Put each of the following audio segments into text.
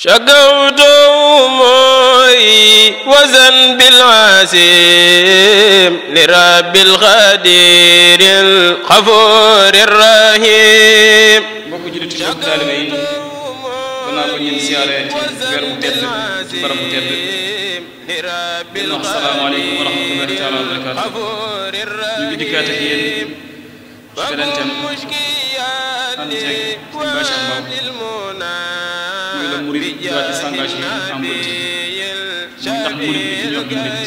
شكوت أموري وزن بالعسيم لرب القدير الغفور الرحيم mbokk jullit yi mbokk taalibe yi gannaaw ba ñu siyaare ci weer bu tedd ci barab bu tedd di wax salaamaaleykum wa rahmatullahi taala wa barakaatu ñu ngi dikkaat ak yéen ci beneen thème ànd ceeg suñu bâche ak Mbaw muy la murid doit s'engager en politique muy tax murid bi ci ñor gi nit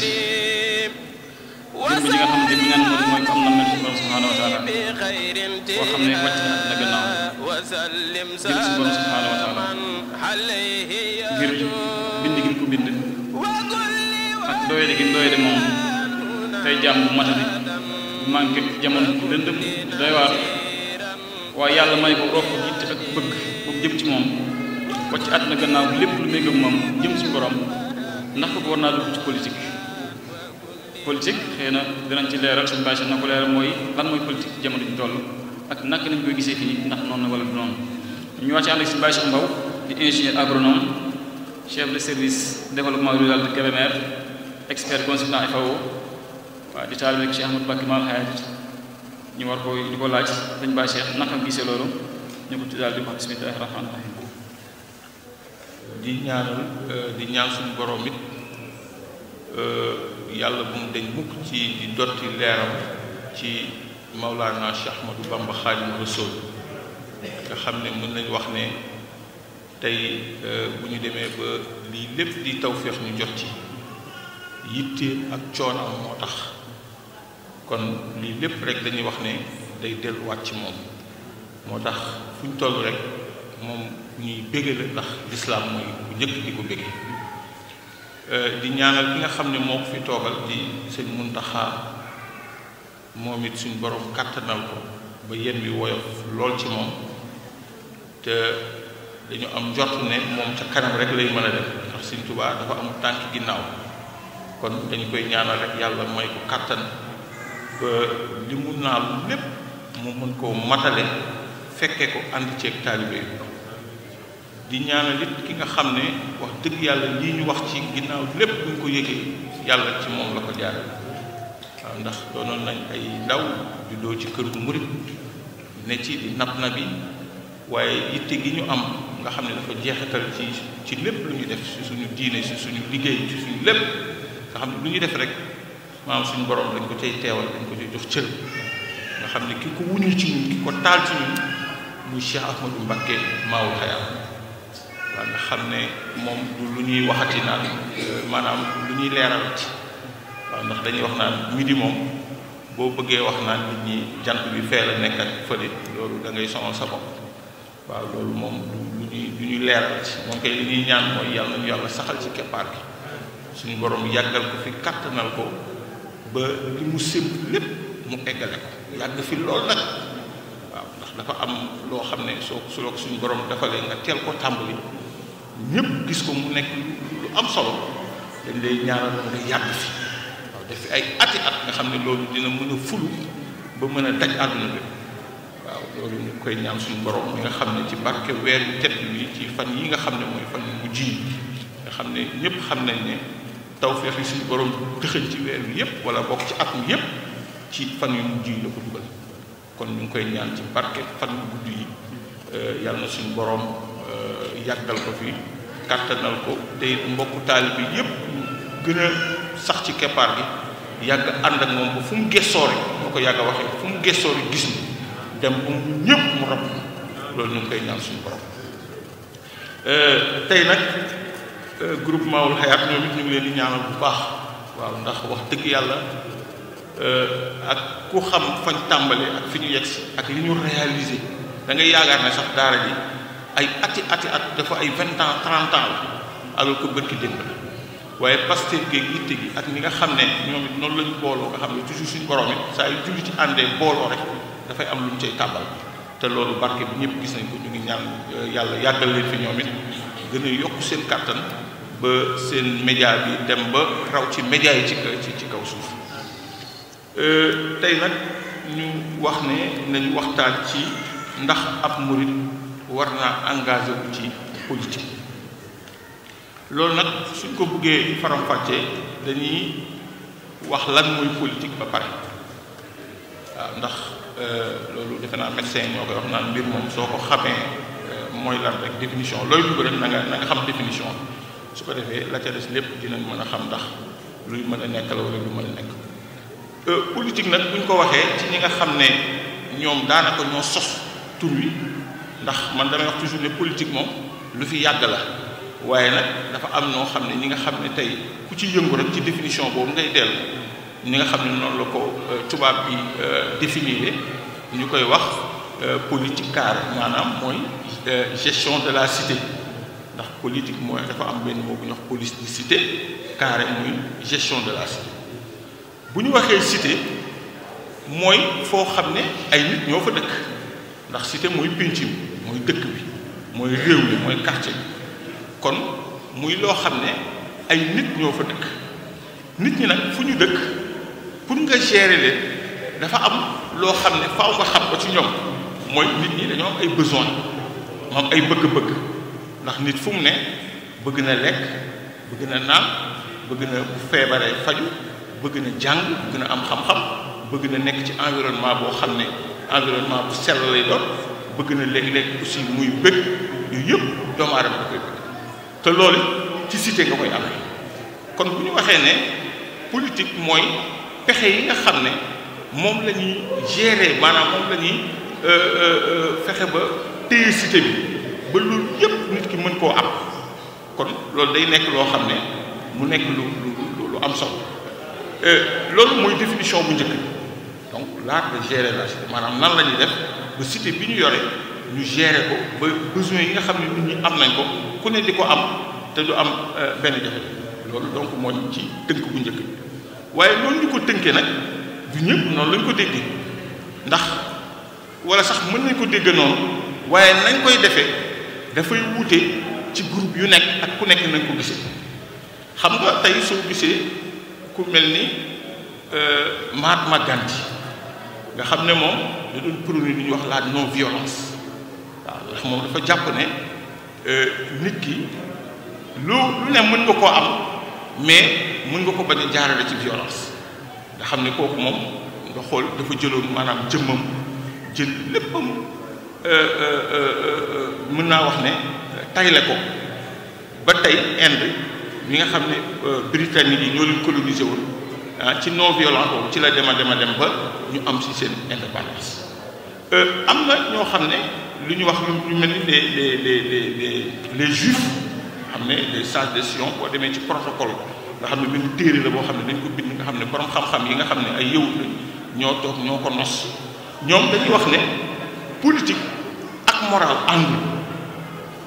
jëmm ji nga xam ne bi naan murid mooy ko am na mel ci borom subhanahu wa taala boo xam ne wàcc na gannaaw jëm ci borom subhanahu wa taala ngir bind gi ko bind ak doyade gi doyade moom tey jàmm bu matali bu manqué jamono bu lëndëm doy waar waaye yàlla may ko rokk yitte ak bëgg boobu jëm ci moom wàcc at na gannaaw lépp lu méngam moom jëm ci borom ndax ko war naa dugg ci politique xëy na dinañ ci leeral suñu bâche na ko leeral mooy lan mooy politique jamono ji toll ak naka lañ koy gisee fii ndax noonu wala du noonu ñu wàcc ànd ak suñu bâche Mbaw di ingénieur agronome chef de service développement rural de Kébémer expert consultant FAO waaw di taal rek Cheikh Ahmadou Bakki Maal Hayat ñu war ko di ko laaj suñu bâche naka gisee loolu ñu ko ci daal di wax bismillahi rahmaani rahim di ñaan suñu borom it yàlla bu mu deñ mukk ci di dotti leeram ci Maulana Cheikh Ahmadou Bamba Xaadimu Rasuul nga xam ne mën nañ wax ne tey bu ñu demee ba lii lépp di tawféex ñu jot ci yitteem ak coonam moo tax kon lii lépp rek dañuy wax ne day delluwaat ci moom moo tax fu ñu toll rek moom ñuy bége la ndax lislaam mooy bu njëkk di ko bége di ñaanal ki nga xam ne moo ko fi toogal di sëñ Muntaxa moom it suñ borom kàttanal ko ba yen bi woyof lool ci moom te dañu am njort ne moom ca kanam rek lay mën a def ndax sëñ Tuubaa dafa am tànk ginnaaw kon dañu koy ñaanal rek yàlla may ko kàttan ba li mu naal lépp mu mën koo matale fekke ko ànd ceeg taalibe yi di ñaanal it ki nga xam ne wax dëgg yàlla lii ñu wax ci ginnaaw lépp bu ñu ko yëgee yàlla ci moom la ko jaare waaw ndax doonoon nañ ay ndaw juddoo ci kër gu murit ne ci di nab na bi waaye yitte gi ñu am nga xam ne dafa jeexital ci lépp lu ñu def ci suñu diine ci suñu liggéey ci suñu lépp nga xam ne lu ñu def rek maanaam suñu borom dañ ko cay teewal dañ ko cay jox cër nga xam ne ki ko wuñu ci ñun ki ko taal ci ñun muy Cheikh Ahmadou Mbacké Maoul Hayaat waaw nga xam ne moom du lu ñuy waxati naan maanaam lu ñuy leeralati waaw ndax dañuy wax naan midi moom boo bëggee wax naan nit ñi jant bi fee la nekk ak fële loolu da ngay sonal sa bopp waaw loolu moom lu ñuy leeralati moom kay li ñuy ñaan mooy yàlla nañu yàlla saxal ci keppaar gi suñu borom yàggal ko fi kàttanal ko ba li mu sémb lépp mu eggale ko yàgg fi lool nag waaw ndax dafa am loo xam ne soo ko suñu borom defalee nga teel ko tàmbali ñëpp gis ko mu nekk lu am solo dañ lay ñaanal nga yàgg fi waaw def fi ay ati at nga xam ne loolu dina mën a fulu ba mën a daj àdduna bi waaw loolu ñu koy ñaan suñu borom mi nga xam ne ci barke weer yu tedd bi ci fan yi nga xam ne mooy fan yu mujj yi nga xam ne ñëpp xam nañ ne tawfeex yi suñu borom dëxëñ ci weer bi yëpp wala bokk ci at mi yëpp ci fan yu mujj yi la ko dugal kon ñu ngi koy ñaan ci barke fan yu gudd yi yàlla na suñu borom yàggal ko fi kàttanal ko te mbokku taalib bi yépp gën a sax ci keppaar gi yàgg ànd ak moom ba fu mu gëstoo rek moo ko yàgg a waxee fu mu gëstoo rek gis ni dem ba mu ñëpp mu rab loolu ñu ngi koy ñaan suñu borom tey nag groupe Maoul Hayaat ñoom it ñu ngi leen di ñaanal bu baax waaw ndax wax dëgg yàlla ak ku xam fañ tàmbale ak fi ñu yegsi ak li ñu réalisé da ngay yaakaar ne sax daara ji ay ati at dafa ay 20 ans 30 ans la alors que bërki démb la waaye Pastef géeg yitte gi ak ñi nga xam ne ñoom it noonu lañu booloo nga xam ne toujours suñu borom it saa yu julli ci àndee booloo rek dafay am lu ñu cay tàbbal te loolu barke bi ñëpp gis nañ ko ñu ngi ñaan yàlla yàggal leen fi ñoom it gën a yokk seen kàttan ba seen média bi dem ba raw ci média yi ci kaw suuf tey nag ñu wax ne nañu waxtaan ci ndax ab murit war naa engagé wu ci politique loolu nag suñ ko buggee faram-fàccee dañuy wax lan mooy politique ba pare waaw ndax loolu defe naa médecin ñoo koy wax naan mbir moom soo ko xamee mooy lan rek définition looy dugg rek na nga xam définition su ko defee la ca des lépp dinañ mën a xam ndax luy mën a nekk la wala lu mën a nekk politique nag buñ ko waxee ci ñi nga xam ne ñoom daanaka ñoo sos tur wi ndax man damay wax toujours ne politique moom lu fi yàgg la waaye nag dafa am ñoo xam ne ñi nga xam ne tey ku ci yëngu rek ci définition boobu ngay dellu ñi nga xam ne noonu la ko tubaab bi définir ñu koy wax politique carré maanaam mooy gestion de la cité ndax politique mooy dafa am benn moo bu ñu wax police di cité carré muy gestion de la cité bu ñu waxee cité mooy foo xam ne ay nit ñoo fa dëkk ndax cité mooy pénc mi mooy dëkk bi mooy réew mi mooy quartier bi kon muy loo xam ne ay nit ñoo fa dëkk nit ñi nag fu ñu dëkk pour nga gérer leen dafa am loo xam ne faaw nga xam ko ci ñoom mooy nit ñi dañoo am ay besoin moom ay bëgg-bëgg ndax nit fu mu ne bëgg na lekk bëgg na naan bëgg na bu feebaree faju bëgg na jàng bëgg na am xam-xam bëgg na nekk ci environnement boo xam ne environnement bu sell lay doon bëgg na léeg-léeg aussi muy bëgg yooyu yëpp doomu aadama da koy bëgg te loolu ci cité nga koy amee kon bu ñu waxee ne politique mooy pexe yi nga xam ne moom la ñuy gérer maanaam moom la ñuy fexe ba téye cité bi ba loolu yëpp nit ki mën koo am kon loolu day nekk loo xam ne mu nekk lu am solo loolu mooy définition bu njëkk donc l'art de gérer la cité maanaam nan la ñuy def ba cité bi ñu yore ñu gérer ko ba besoin yi nga xam ne nit ñi am nañ ko ku ne di ko am te du am benn jafe loolu donc mooy ci tënk bu njëkk bi waaye loolu ñu ko tënkee nag du ñëpp noonu lañ ko déggee ndax wala sax mën nañ ko dégg noonu waaye nañ koy defee dafay wuute ci groupe yu nekk ak ku nekk nañ ko gisee xam nga tey soo gisee ku mel ni Mahatma Gandhi nga xam ne moom da doon prôné li ñuy wax la non violence waaw ndax moom dafa jàpp ne nit ki lu ne mën nga koo am mais mën nga ko bañ a jaarale ci violence nga xam ne kooku moom nga xool dafa jëloon maanaam jëmmam jël léppam mën naa wax ne tayle ko ba tey Inde mi nga xam ne britannique yi ñoo leen colonisé woon ci non violence boobu ci la dem ba ñu am si seen indépendance am na ñoo xam ne lu ñu wax lu mel ni les juifs xam ne les sages de Sion boo demee ci protocole nga xam ne benn téere la boo xam ne dañ ko bind nga xam ne borom xam-xam yi nga xam ne ay yëwut la ñoo toog ñoo ko nos ñoom dañuy wax ne politique ak moral àndul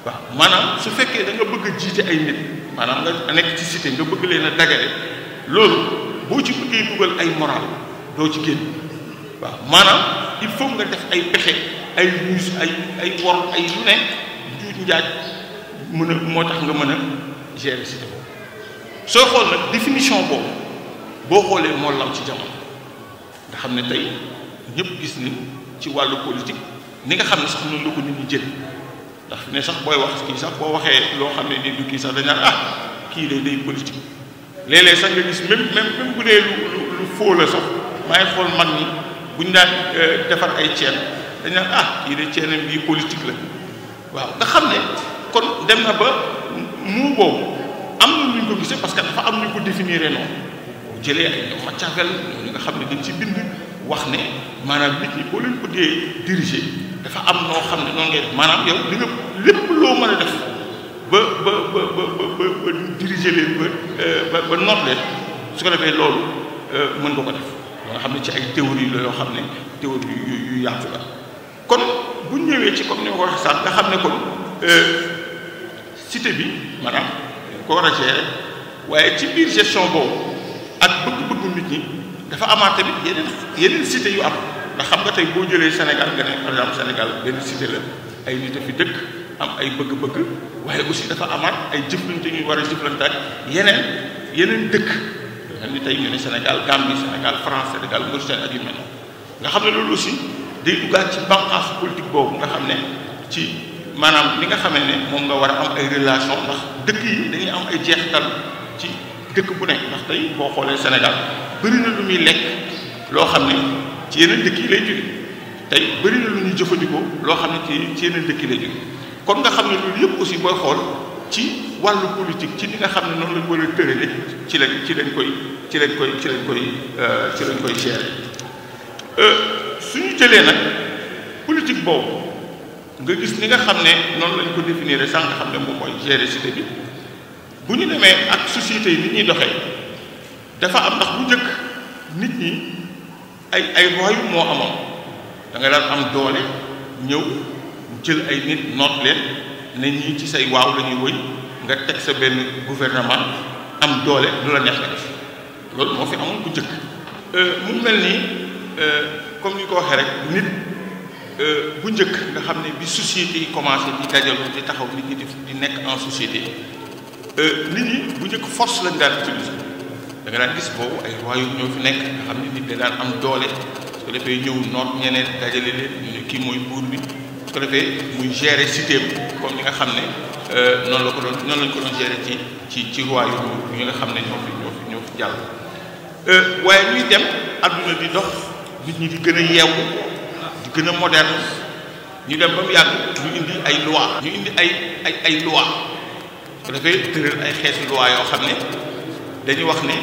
waaw maanaam su fekkee da nga bëgg a jiite ay nit maanaam nga nekk ci cité nga bëgg leen a dagale loolu boo ci bëggee dugal ay moral doo ci génn waaw maanaam il faut nga def ay pexe ay ruus ay wor ay lu ne juuj njaaj mën a moo tax nga mën a gérer cité boobu soo xool nag définition boobu boo xoolee moo law ci jamono nga xam ne tey ñëpp gis ni ci wàllu politique ni nga xam ne sax noonu la ko nit ñi jël ndax fi ne sax booy wax kii sax boo waxee loo xam ne ni du kii sax dañ naan kii day politique léeg-léeg sax nga gis même bu dee lu faux la sax maa ngi xool mag ñi buñ daan defar ay ceen dañ naan kii de ceenam bii politique la waaw nga xam ne kon dem na ba mu boobu am na lu ñu ko gisee parce que dafa am lu ñu ko définir noonu jëlee ay ñoom Machiavel ñooñu nga xam ne dañ ci bind wax ne maanaam nit ñi boo leen bëggee diriger dafa am noo xam ne noonu ngay def maanaam yow li nga lépp loo mën a def ba diriger leen ba noot leen su ko defee loolu mën nga ko def nga xam ne ci ay théorie la yoo xam ne théorie yu yaatu la kon bu ñëwee ci comme ni ma ko waxee sax nga xam ne kon cité bi maanaam ko war a gérer waaye ci biir gestion boobu ak bëgg-bëggu nit ñi dafa amaat tamit yeneen cité yu am ndax xam nga tey boo jëlee Sénégal nga ne par exemple Sénégal benn cité la ay nit a fi dëkk am ay bëgg-bëgg waaye aussi dafa amaat ay jëflante ñu war a jëflante ak yeneen dëkk mel ni tey ñu ne Sénégal Gambie Sénégal France Sénégal Mauritanie ak yu mel nga xam ne loolu aussi day duggaat ci bànqaas politique boobu nga xam ne ci maanaam li nga xamee ne moom nga war a am ay relation ndax dëkk yi dañuy am ay jeexital ci dëkk bu nekk ndax tey boo xoolee Sénégal bëri na lu muy lekk loo xam ne ci yeneen dëkk yi lay jóge tey bëri na lu ñuy jëfandikoo loo xam ne ci yeneen dëkk yi lay jóge kon nga xam ne loolu yëpp aussi booy xool ci wàllu politique ci li nga xam ne noonu lañ war a tërale ci lañ koy gérer suñu jëlee nag politique boobu nga gis ni nga xam ne noonu lañ ko définir sax nga xam ne moom mooy gérer cité bi bu ñu demee ak société yi nit ñuy doxee dafa am ndax bu njëkk nit ñi ay royaume moo amoon da nga daan am doole ñëw jël ay nit noot leen ne ñii ci say waaw la ñuy wëy nga teg sa benn gouvernement am doole lu la neex nga def loolu moo fi amoon bu njëkk mu mel nii comme ni ko waxee rek nit bu njëkk nga xam ne bi société yi commencé di dajaloo di taxaw nit ñi di nekk en société nit ñi bu njëkk force lañ daan utiliser da nga daan gis boobu ay royaume ñoo fi nekk nga xam ne nit da daan am doole su ko defee ñëw noot ñeneen dajale leen ñu ne kii mooy buur bi su ko defee muy gérer cité comme ñi nga xam ne noonu lañ ko doon gérer ci royaume yi nga xam ne ñoo fi jàll waaye ñuy dem adduna di dox nit ñi di gën a yeewu di gën a moderne ñu dem ba mu yàgg ñu indi ay loi ñu indi ay loi su ko defee tëral ay xeeti loi yoo xam ne dañuy wax ne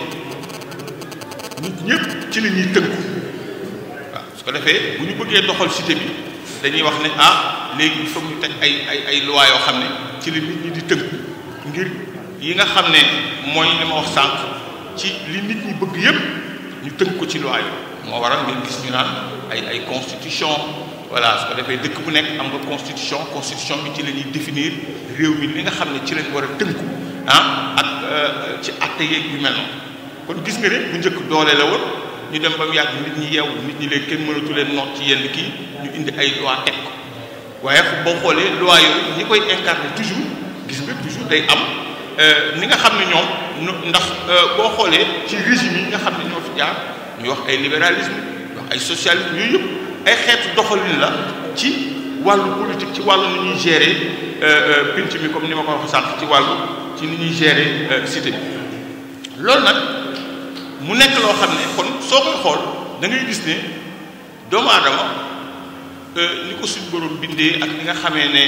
nit ñëpp ci la ñuy tënku waaw su ko defee bu ñu bëggee doxal cité bi dañuy wax ne léegi il faut ñu teg ay loi yoo xam ne ci la nit ñi di tënku ngir yi nga xam ne mooy li ma wax sànq ci li nit ñi bëgg yëpp ñu tënk ko ci loi yi moo waral ngeen gis ñu naan ay constitution voilà su ko defee dëkk bu nekk am nga constitution bi ci la ñuy définir réew mi li nga xam ne ci lañ war a tënku ak ci atte yeeg yu mel noonu kon gis nga ne bu njëkk doole la woon ñu dem ba mu yàgg nit ñi yeewu nit ñi léegi kenn mënatu leen noot ci yenn kii ñu indi ay loi teg ko waaye boo xoolee loi yooyu ñi koy incarner toujours gis nga toujours day am ni nga xam ne ñoom ndax boo xoolee ci régime yi nga xam ne ñoo fi jaar ñuy wax ay libéralisme wax ay socialisme yooyu yëpp ay xeetu doxalin la ci wàllu politique ci wàllu ni ñuy gérer pinc mi comme ni ma ko wax sànq ci ni ñuy gérer cité bi loolu nag mu nekk loo xam ne kon soo koy xool da ngay gis ne doomu aadama ni ko suñu borom bindee ak ni nga xamee ne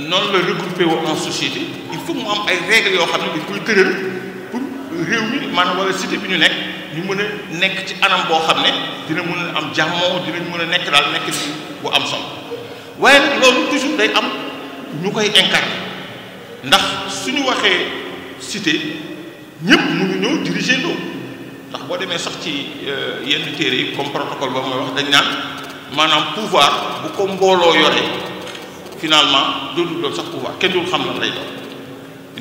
noonu la regroupé woo en société il faut mu am ay règles yoo xam ne dañ koy tëral pour réew mi maanaam wala cité bi ñu nekk ñu mën a nekk ci anam boo xam ne dina mën a am jàmmoo dinañ mën a nekk daal nekk ci bu am solo waaye nag loolu toujours day am ñu koy incarner ndax suñu waxee cité ñëpp mënu ñëw diriger ndoo ndax boo demee sax ci yenn téere yi comme protocole ba mooy wax dañ naan maanaam pouvoir bu ko mbooloo yore finalement dootul doon sax pouvoir kenn dul xam lan lay doon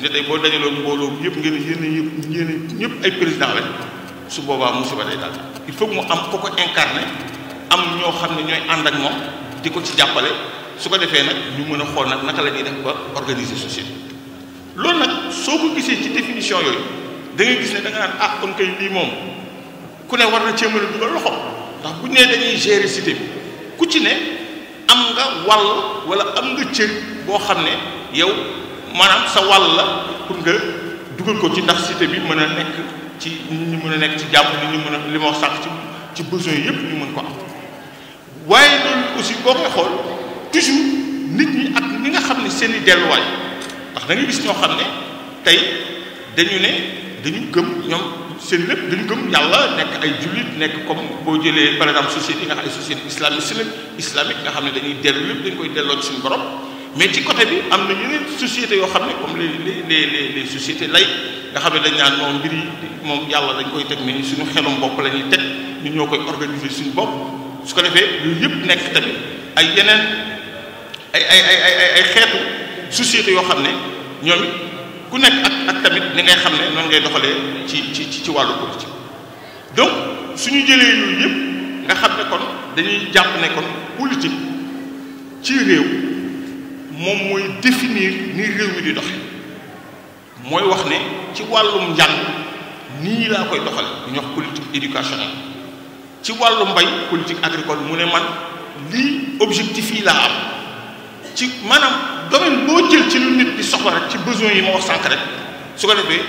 ne tey boo dajaloon mbooloo yëpp ngeen ñëpp ay président lañ su boobaa musiba day daal il faut mu am ko ko incarné am ñoo xam ne ñooy ànd ak moom di ko ci jàppale su ko defee nag ñu mën a xool nag naka la ñuy def ba organiser société loolu nag soo ko gisee ci définition yooyu da ngay gis ne da nga naan kon kay lii moom ku ne war na cee mën a dugal loxo ndax bu ñu nee dañuy gérer cité bi ku ci ne am nga wàll wala am nga cër boo xam ne yow maanaam sa wàll la pour nga dugal ko ci ndax cité bi mën a nekk ci nit ñi mën a nekk ci jàmm nit ñi mën a li ma wax sànq ci besoin yëpp ñu mën ko am waaye loolu aussi boo koy xool toujours nit ñi ak ñi nga xam ne seen i delluwaay ndax da ngay gis ñoo xam ne tey dañu gëm ñoom seen lépp dañu gëm yàlla nekk ay jullit nekk comme boo jëlee par exemple société yi nga xam ne société islamique nga xam ne dañuy dellu lépp dañ koy delloo ci suñu borom mais ci côté bi am na yeneen sociétés yoo xam ne comme les sociétés lay nga xam ne dañ naan moom mbir yi moom yàlla dañ koy teg mais suñu xelum bopp la ñuy teg ñun ñoo koy organiser suñu bopp su ko defee yooyu yëpp nekk tamit ay yeneen ay xeetu sociétés yoo xam ne ñoom it ku nekk ak tamit ni ngay xam ne noonu ngay doxalee ci wàllu politique donc suñu jëlee yooyu yëpp nga xam ne kon dañuy jàpp ne kon politique ci réew moom mooy définir ni réew mi di doxe mooy wax ne ci wàllum njàng nii laa koy doxale ñu wax politique éducationnelle ci wàllu mbay politique agricole mu ne man lii objectif yi laa am ci maanaam domaine boo jël ci lu nit di soxla rek ci besoin yi ma wax sànq rek su ko defee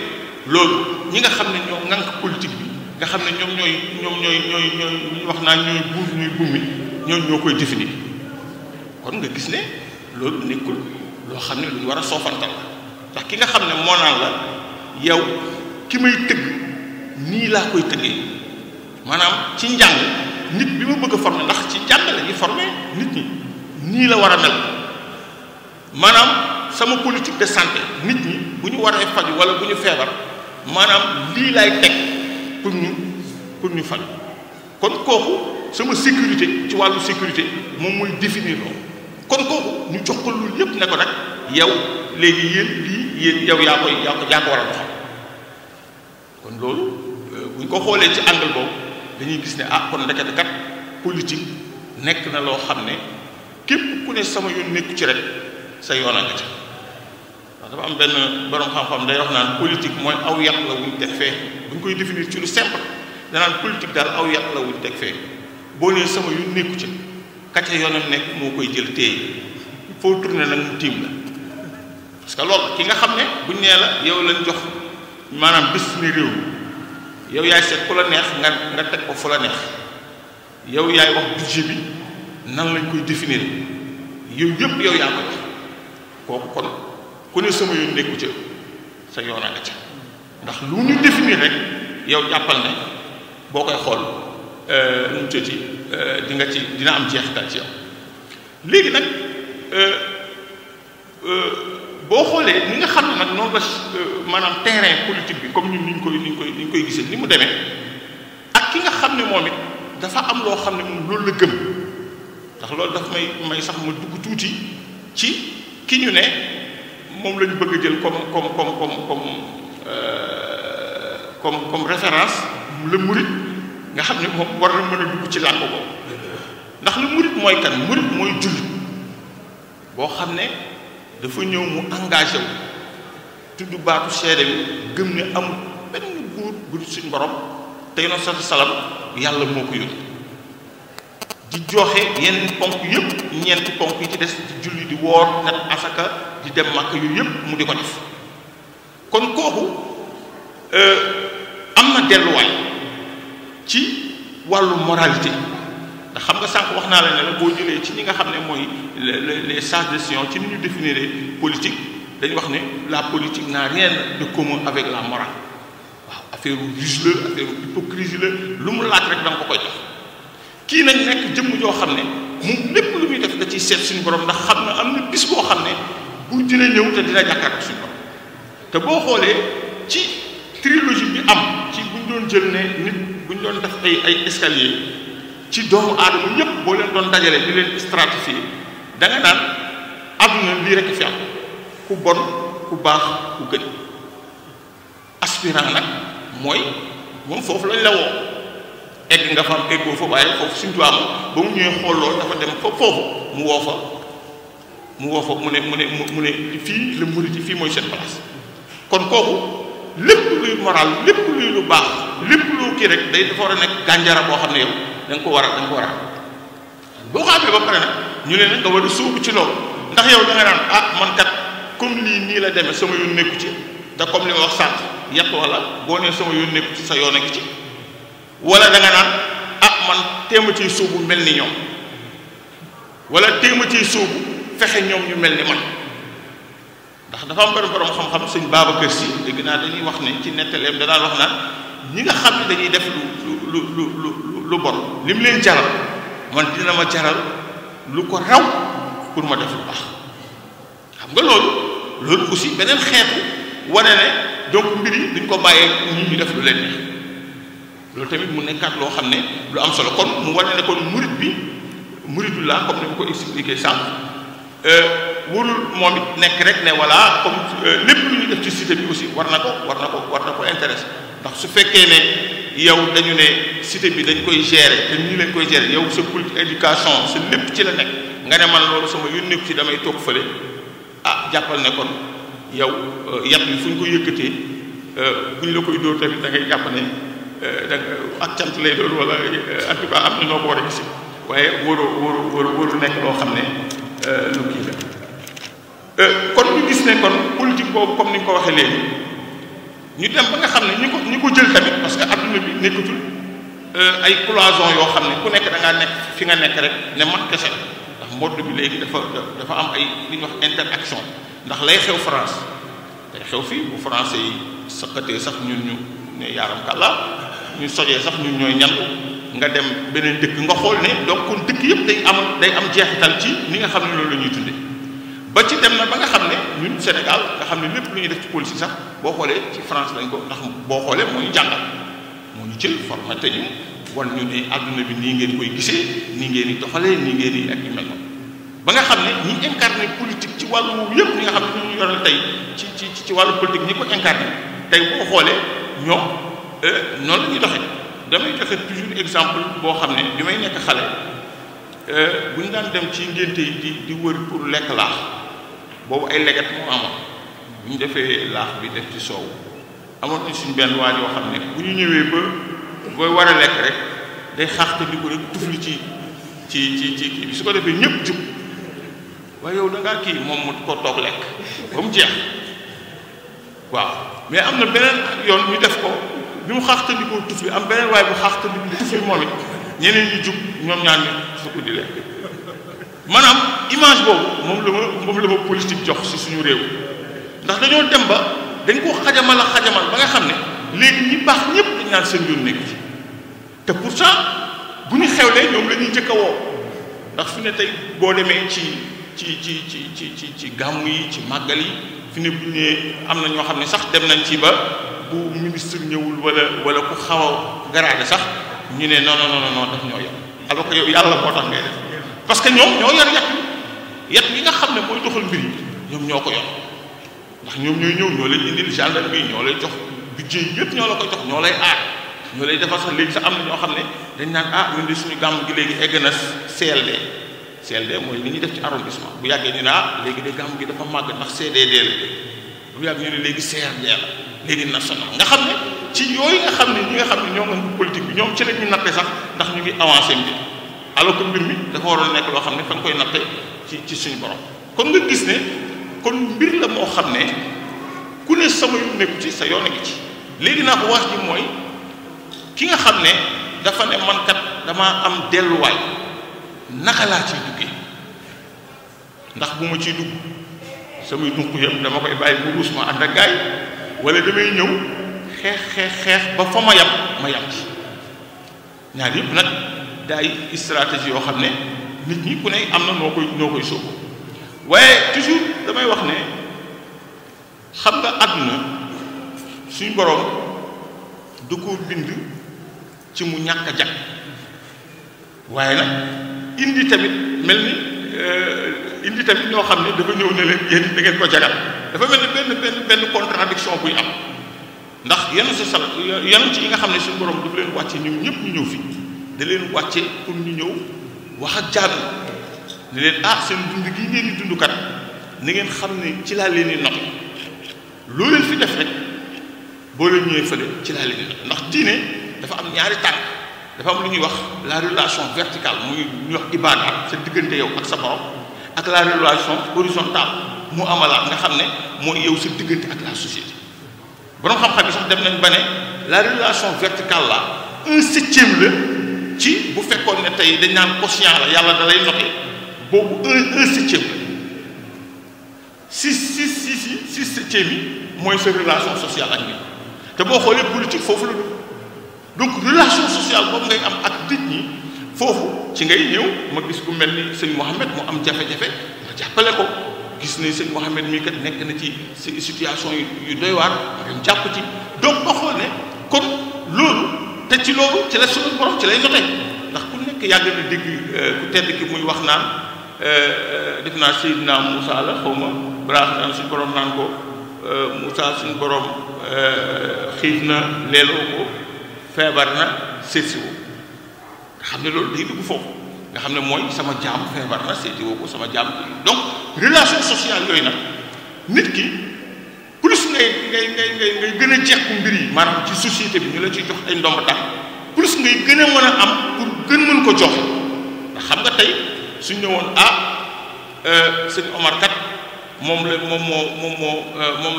loolu ñi nga xam ne ñoo ŋànk politique bi nga xam ne ñoom ñooy wax naa ñooy buur ñuy bummi ñoo koy définir kon nga gis ne loolu nekkul loo xam ne lu ñu war a soofantal la ndax ki nga xam ne moo naan la yow ki may tëgg nii laa koy tëggee maanaam ci njàng nit bi ma bëgg a former ndax ci jàngale gi former nit ñi nii la war a mel maanaam sama politique de santé nit ñi bu ñu waree faju wala bu ñu feebar maanaam lii laay teg pour ñu faj kon kooku sama sécurité ci wàllu sécurité moom mooy définir loolu kon kooku ñu jox ko loolu yépp ne ko nag yow léegi yéen yow yaa ko war a doxal kon loolu bu ñu ko xoolee ci angle boobu dañuy gis ne kon ndekete kat politique nekk na loo xam ne képp ku ne sama yoon nekku ci rek sa yoon a nga ca ndax dafa am benn borom xam-xam day wax naan politique mooy aw yàq la wuñ teg fee bu ñu koy définir ci lu simple danaan politique daal aw yàq la wuñ teg fee boo nee sama yoon nekku ci kacca yoonam nekk moo koy jël téye foo tourné nag mu tiim la parce que loolu ki nga xam ne buñ nee la yow lañ jox maanaam destiné réew mi yow yaay seet ku la neex nga teg ko fu la neex yow yaay wax budget bi nan lañ koy définir yow yëpp yow yaa ko def kooku kon ku ne sama yoon nekku ca sa yoon a nga ca ndax lu ñu définir rek yow jàppal ne boo koy xool nu mu tëti dina am jeexital ci yow léegi nag boo xoolee ni nga xam ne nag noonu la maanaam terrain politique bi comme ñun ni ñu koy gisee ni mu demee ak ki nga xam ne moom it dafa am loo xam ne moom loolu la gëm ndax loolu daf may sax ma dugg tuuti ci ki ñu ne moom lañu bëgg a jël comme référence le murit nga xam ne moom war na mën a dugg ci làmb boobu ndax le murit mooy kan murit mooy jullit boo xam ne dafa ñëw mu engagé wu tudd baatu seede bi gëm ne amul benn buur bu suñ borom te yoon sa salam yàlla moo ko yónni di joxe yenn ponk yëpp ñeenti ponk yi ci des di julli di woor nat asaka di dem màkk yu yëpp mu di ko def kon kooku am na delluwaay ci wàllu moralité ndax xam nga sànq wax naa la ne la boo jëlee ci ñi nga xam ne mooy les sages de Sion ci ni ñu définir politique dañu wax ne la politique n'a rien de commun avec la morale waaw affaire ruse la affaire hypocrisie la lu mu laaj rek da nga ko koy jox kii nag nekk jëmm joo xam ne moom lépp lu muy def da ciy seet suñu borom ndax xam na am na bis boo xam ne bu dina ñëw te dina jàkkaarloo suñu borom te boo xoolee ci trilogie bi am ci buñ doon jël ne nit buñ doon def ay escalier ci doomu aadama ñëpp boo leen doon dajale di leen stratifier da nga naan àdduna lii rek fi am ku bon ku baax ku gën aspirant nag mooy moom foofu lañ la woo egg nga fa am eggoo fa waaye foofu suñu tubaab ba mu ñëwee xool loolu dafa dem fa foofu mu woo fa mu ne fii la murit yi fii mooy seen place kon kooku lépp luy moral lépp luy lu baax lépp lu kii rek day dafa war a nekk gànjara boo xam ne yow da nga ko war a boo ko amee ba pare nag ñu ne nag nga war a sóobu ci loolu ndax yow da nga naan man kat comme lii nii la demee sama yoon nekku ci te comme li ma wax sànq yàq wala boo nee sama yoon nekku ci sa yoon a ngi ci wala da nga naan man téema ciy sóobu mel ni ñoom wala téema ciy sóobu fexe ñoom ñu mel ni man ndax dafa am borom xam-xam sëñ Babacar Sy dégg naa dañuy wax ne ci nettaleem da daan wax naan ñi nga xam ne dañuy def lu bon li mu leen jaral man dina ma jaral lu ko raw pour ma def lu baax xam nga loolu aussi beneen xeetu wane ne donc mbir yi duñ ko bàyyee ñi ñu def lu leen neex loolu tamit mu nekkaat loo xam ne lu am solo kon mu wane ne kon muridullah comme ni ma ko expliqué sànq warul moom it nekk rek ne voilà comme lépp lu ñu def ci cité bi aussi war na ko intéressé ndax su fekkee ne yow dañu ne cité bi dañ koy gérer te nii lañ koy gérer yow sa politique éducation sa lépp ci la nekk nga ne man loolu sama yónneeku ci damay toog fële jàppal ne kon yow yat bi fu ñu ko yëkkatee bu ñu la koy dóor tamit da ngay jàpp ne ak cant lay doon wala en tout cas am na noo ko war a gis waaye wóoru nekk loo xam ne lu kii la kon ñu gis ne kon politique boobu comme ni nga ko waxee léegi ñu dem ba nga xam ne ñi ko jël tamit parce que adduna bi nekkatul ay cloison yoo xam ne ku nekk da ngaa nekk fi nga nekk rek ne man kese ndax mode bi léegi dafa am ay li ñuy wax interaction ndax lay xew France day xew fii bu français yi saqatee sax ñun ñu ne yaaram kàlla ñu sojee sax ñun ñooy ñan nga dem beneen dëkk nga xool ne donc kon dëkk yëpp day am jeexital ci ni nga xam ne loolu la ñuy dundee ba ci dem na ba nga xam ne ñun Sénégal nga xam ne lépp lu ñuy def ci politique sax boo xoolee ci France lañ ko ndax boo xoolee moo ñu jàngal moo ñu jël formaté ñu wan ñu ne àdduna bi nii ngeen koy gisee nii ngeen di doxalee nii ngeen di ak yu mel noonu ba nga xam ne ñi incarné politique ci wàllu woowu yëpp ñi nga xam ne ñu yoral tey ci wàllu politique ñi ko incarné tey boo xoolee ñoom noonu la ñuy doxee damay joxe toujours exemple boo xam ne bi may nekk xale bu ñu daan dem ci ngénte yi di wër pour lekk laax boobu ay leget moo amoon bu ñu defee laax bi def ci soow amoon nañ suñ benn waaj yoo xam ne bu ñu ñëwee ba booy war a lekk rek day xaaxte di ko rek tufli ci kii bi su ko defee ñëpp jub waaye yow da ngaa kii moom mu ko toog lekk ba mu jeex waaw mais am na beneen yoon ñu def ko bi mu xaaxtandikoo tuf bi am beneen waaye bu xaaxtandikoo tuf bi moom it ñeneen ñu jub ñoom ñaar ñu sukk di lekk maanaam image boobu moom la ma politique jox ci suñu réew ndax dañoo dem ba dañ ko xajamal ba nga xam ne léegi ñi baax ñëpp dañ naan seen yoon nekk ci te pourtant bu ñu xewlee ñoom la ñuy njëkk a woo ndax fi ne tey boo demee ci gàmmu yi ci màggal yi fi ne bu ñu nee am na ñoo xam ne sax dem nañ ci ba bu ministre ñëwul wala ku xaw a garaade sax ñu ne non daf ñoo yor alors que yow yàlla moo tax ngay def parce que ñoom ñoo yor yat yi nga xam ne mooy doxal mbir yi ñoom ñoo ko yor ndax ñoom ñooy ñëw ñoo lay indil gendarme bi ñoo lay jox budget yi yëpp ñoo la koy jox ñoo lay aar ñoo lay defal sax léegi sax am na ñoo xam ne dañ naan ñun de suñu gàmm gi léegi egg na CLD mooy li ñuy def ci arrondissement bu yàggee ñu ne léegi de gàmm gi dafa màgg ndax CDD la bu yàgg ñu ne léegi CRD la léegi national nga xam ne ci yooyu nga xam ne ñi nga xam ne ñoo ngi politique bi ñoom ci la ñu natte sax ndax ñu ngi avancé mbir alors que mbir mi dafa waroon nekk loo xam ne fa nga koy natte ci suñu borom kon nga gis ne kon mbir la moo xam ne ku ne sama yu nekku ci sa yoon a ngi ci léegi naa ko wax ji mooy ki nga xam ne dafa ne man kat damaa am delluwaay naka laa ciy duggee ndax bu ma ciy dugg samay dunq yëpp dama koy bàyyi bu ruus ma ànd ak gaay wala damay ñëw xeex ba fa ma yam ci ñaar yëpp nag daay stratégie yoo xam ne nit ñi ku ne am na noo koy sóobu waaye toujours damay wax ne xam nga àdduna suñu borom du ko bind ci mu ñàkk a jag waaye nag indi tamit mel ni indi tamit ñoo xam ne dafa ñëw ne leen yéen da ngeen ko jagal dafa mel ni benn contradiction buy am ndax yenn ci yi nga xam ne suñu borom dafa leen wàcce ñoom ñëpp ñu ñëw fi da leen wàcce pour ñu ñëw wax ak jaadu ne leen seen dund gi ngeen di dund kat na ngeen xam ne ci laa leen di nox loo leen fi def rek boo leen ñëwee fële ci laa leen di nox ndax diine dafa am ñaari tànk dafa am lu ñuy wax la relation verticale muy ñuy wax ibaada sa diggante yow ak sa borom ak la relation horizontale mu amalaat nga xam ne mooy yow sa diggante ak la société borom xam-xam yi sax dem nañ ba ne la relation verticale la 1/7 la ci bu fekkoon ne tey dañ naan quotient la yàlla da lay noté boobu 1/7 la 6/7 yi mooy sa relation sociale ak nit te boo xoolee politique foofu la donc relation sociale boobu ngay am ak nit ñi foofu ci ngay ñëw ma gis ku mel ni sëñ Mouhamed mu am jafe-jafe ma jàppale ko gis ne sëñ Mouhamed mii kat nekk na ci situation yu doy waar ma jàpp ci donc ba xool ne kon loolu te ci loolu ci la suñu borom ci lay noté ndax ku nekk yàgg na dégg ku tedd ki muy wax naan def naa Seydina Moussa la xaw ma balaa naan suñu borom naan ko Moussa suñu borom xiif na leeloo ko feebar na seetsi woo nga xam ne loolu day dugg foofu nga xam ne mooy sama jaam feebar na seeti woo ko sama jaam donc relation sociale yooyu nag nit ki plus ngay gën a jekku mbir yi maanaam ci société bi ñu la ciy jox ay ndomb tànk plus ngay gën a mën a am pour gën mën ko joxe ndax xam nga tey suñ ne woon sëñ Omar kat moom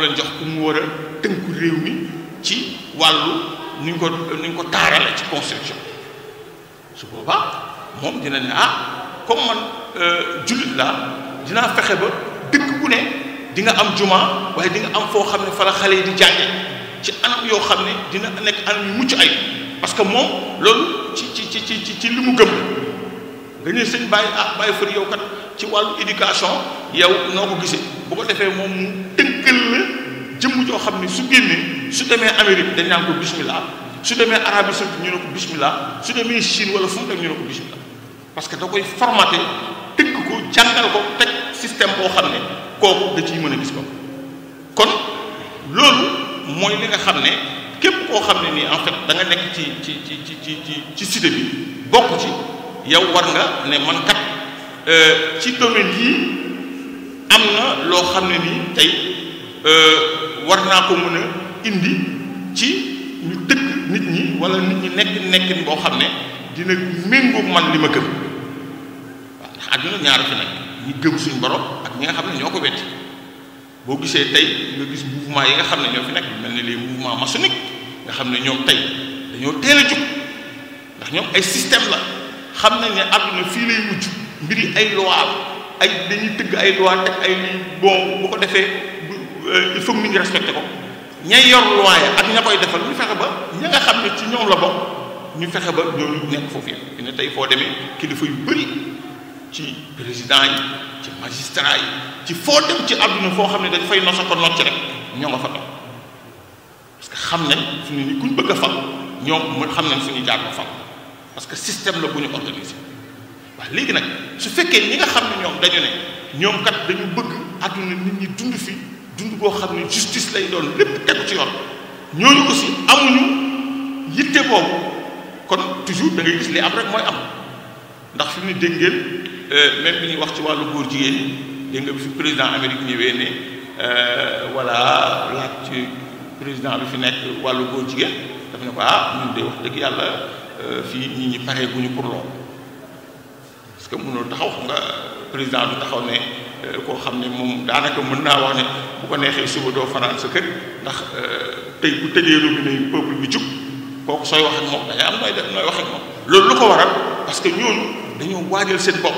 lañ jox pour mu war a tënku réew mi ci wàllu ni ñu ko taarale ci construction su boobaa moom dina ne comme man jullit laa dinaa fexe ba dëkk bu ne di nga am juma waaye di nga am foo xam ne fa la xale yi di jànge ci anam yoo xam ne dina nekk anam yu mucc ay parce que moom loolu ci li mu gëm nga ne sëñ bàyyi fër yow kat ci wàllu éducation yow noo ko gisee bu ko defee moom mu tënkal la jëmm joo xam ne su génnee su demee Amérique dañ naan ko bismillah su demee Arabie Saoudite ñu ne ko bismillah su demee Chine wala fu mu dem ñu ne ko bismillah parce que da koy formaté tënk ko jàngal ko teg système boo xam ne kooku da ciy mën a gis ko kon loolu mooy li nga xam ne képp koo xam ne nii en fait da nga nekk ci cité bi bokk ci yow war nga ne man kat ci domaine yii am na loo xam ne nii tey war naa ko mën a indi ci ñu dëkk nit ñi wala nit ñi nekkin boo xam ne dina méngoog man li ma gëm waaw ndax àdduna ñaar fi nekk ñi gëm suñu borom ak ñi nga xam ne ñoo ko wetti boo gisee tey nga gis mouvement yi nga xam ne ñoo fi nekk mel ni les mouvements maçonniques nga xam ne ñoom tey dañoo teel a jóg ndax ñoom ay système la xam nañ ne àdduna fii lay mujj mbiri ay loi ay dañuy tëgg ay loi teg ay bon bu ko defee il faut que nit ñi respecté ko ñay yor loi ak ña koy defal ñu fexe ba ña nga xam ne ci ñoom la bokk ñu fexe ba ñooñu nekk foofu yëpp ne tey foo demee kilifa yu bëri ci président yi ci magistrat yi ci foo dem ci àdduna foo xam ne dañ fay nosa ko nocc rek ñoo nga fa toog parce que xam nañ fu ne ni kuñ bëgg a fal ñoom mu xam nañ fu ñuy jaar ba fal parce que système la bu ñu organisé waaw léegi nag su fekkee ñi nga xam ne ñoom dañu ne ñoom kat dañu bëgg àdduna nit ñi dund fi dund boo xam ne justice lay doon lépp tegu ci yoon ñooñu aussi amuñu yitte boobu kon toujours da ngay gis li am rek mooy am ndax fi mu ne dégg ngeen même bi ñuy wax ci wàllu góor jigéen ñi dégg nga bi fi président Amérique ñëwee ne voilà laaj ci président bi fi nekk wàllu góor jigéen daf ne ko ñun de wax dëgg yàlla fii nit ñi paree guñu pour loolu parce que mënul taxaw xam nga président du taxaw ne koo xam ne moom daanaka mën naa wax ne bu ko neexee suba doo fanaan sa kër ndax tey bu tëjee robinet yi peuple bi jug kooku sooy wax ak moom da ngay am nooy def nooy wax ak moom loolu lu ko waral parce que ñooñu dañoo waajal seen bopp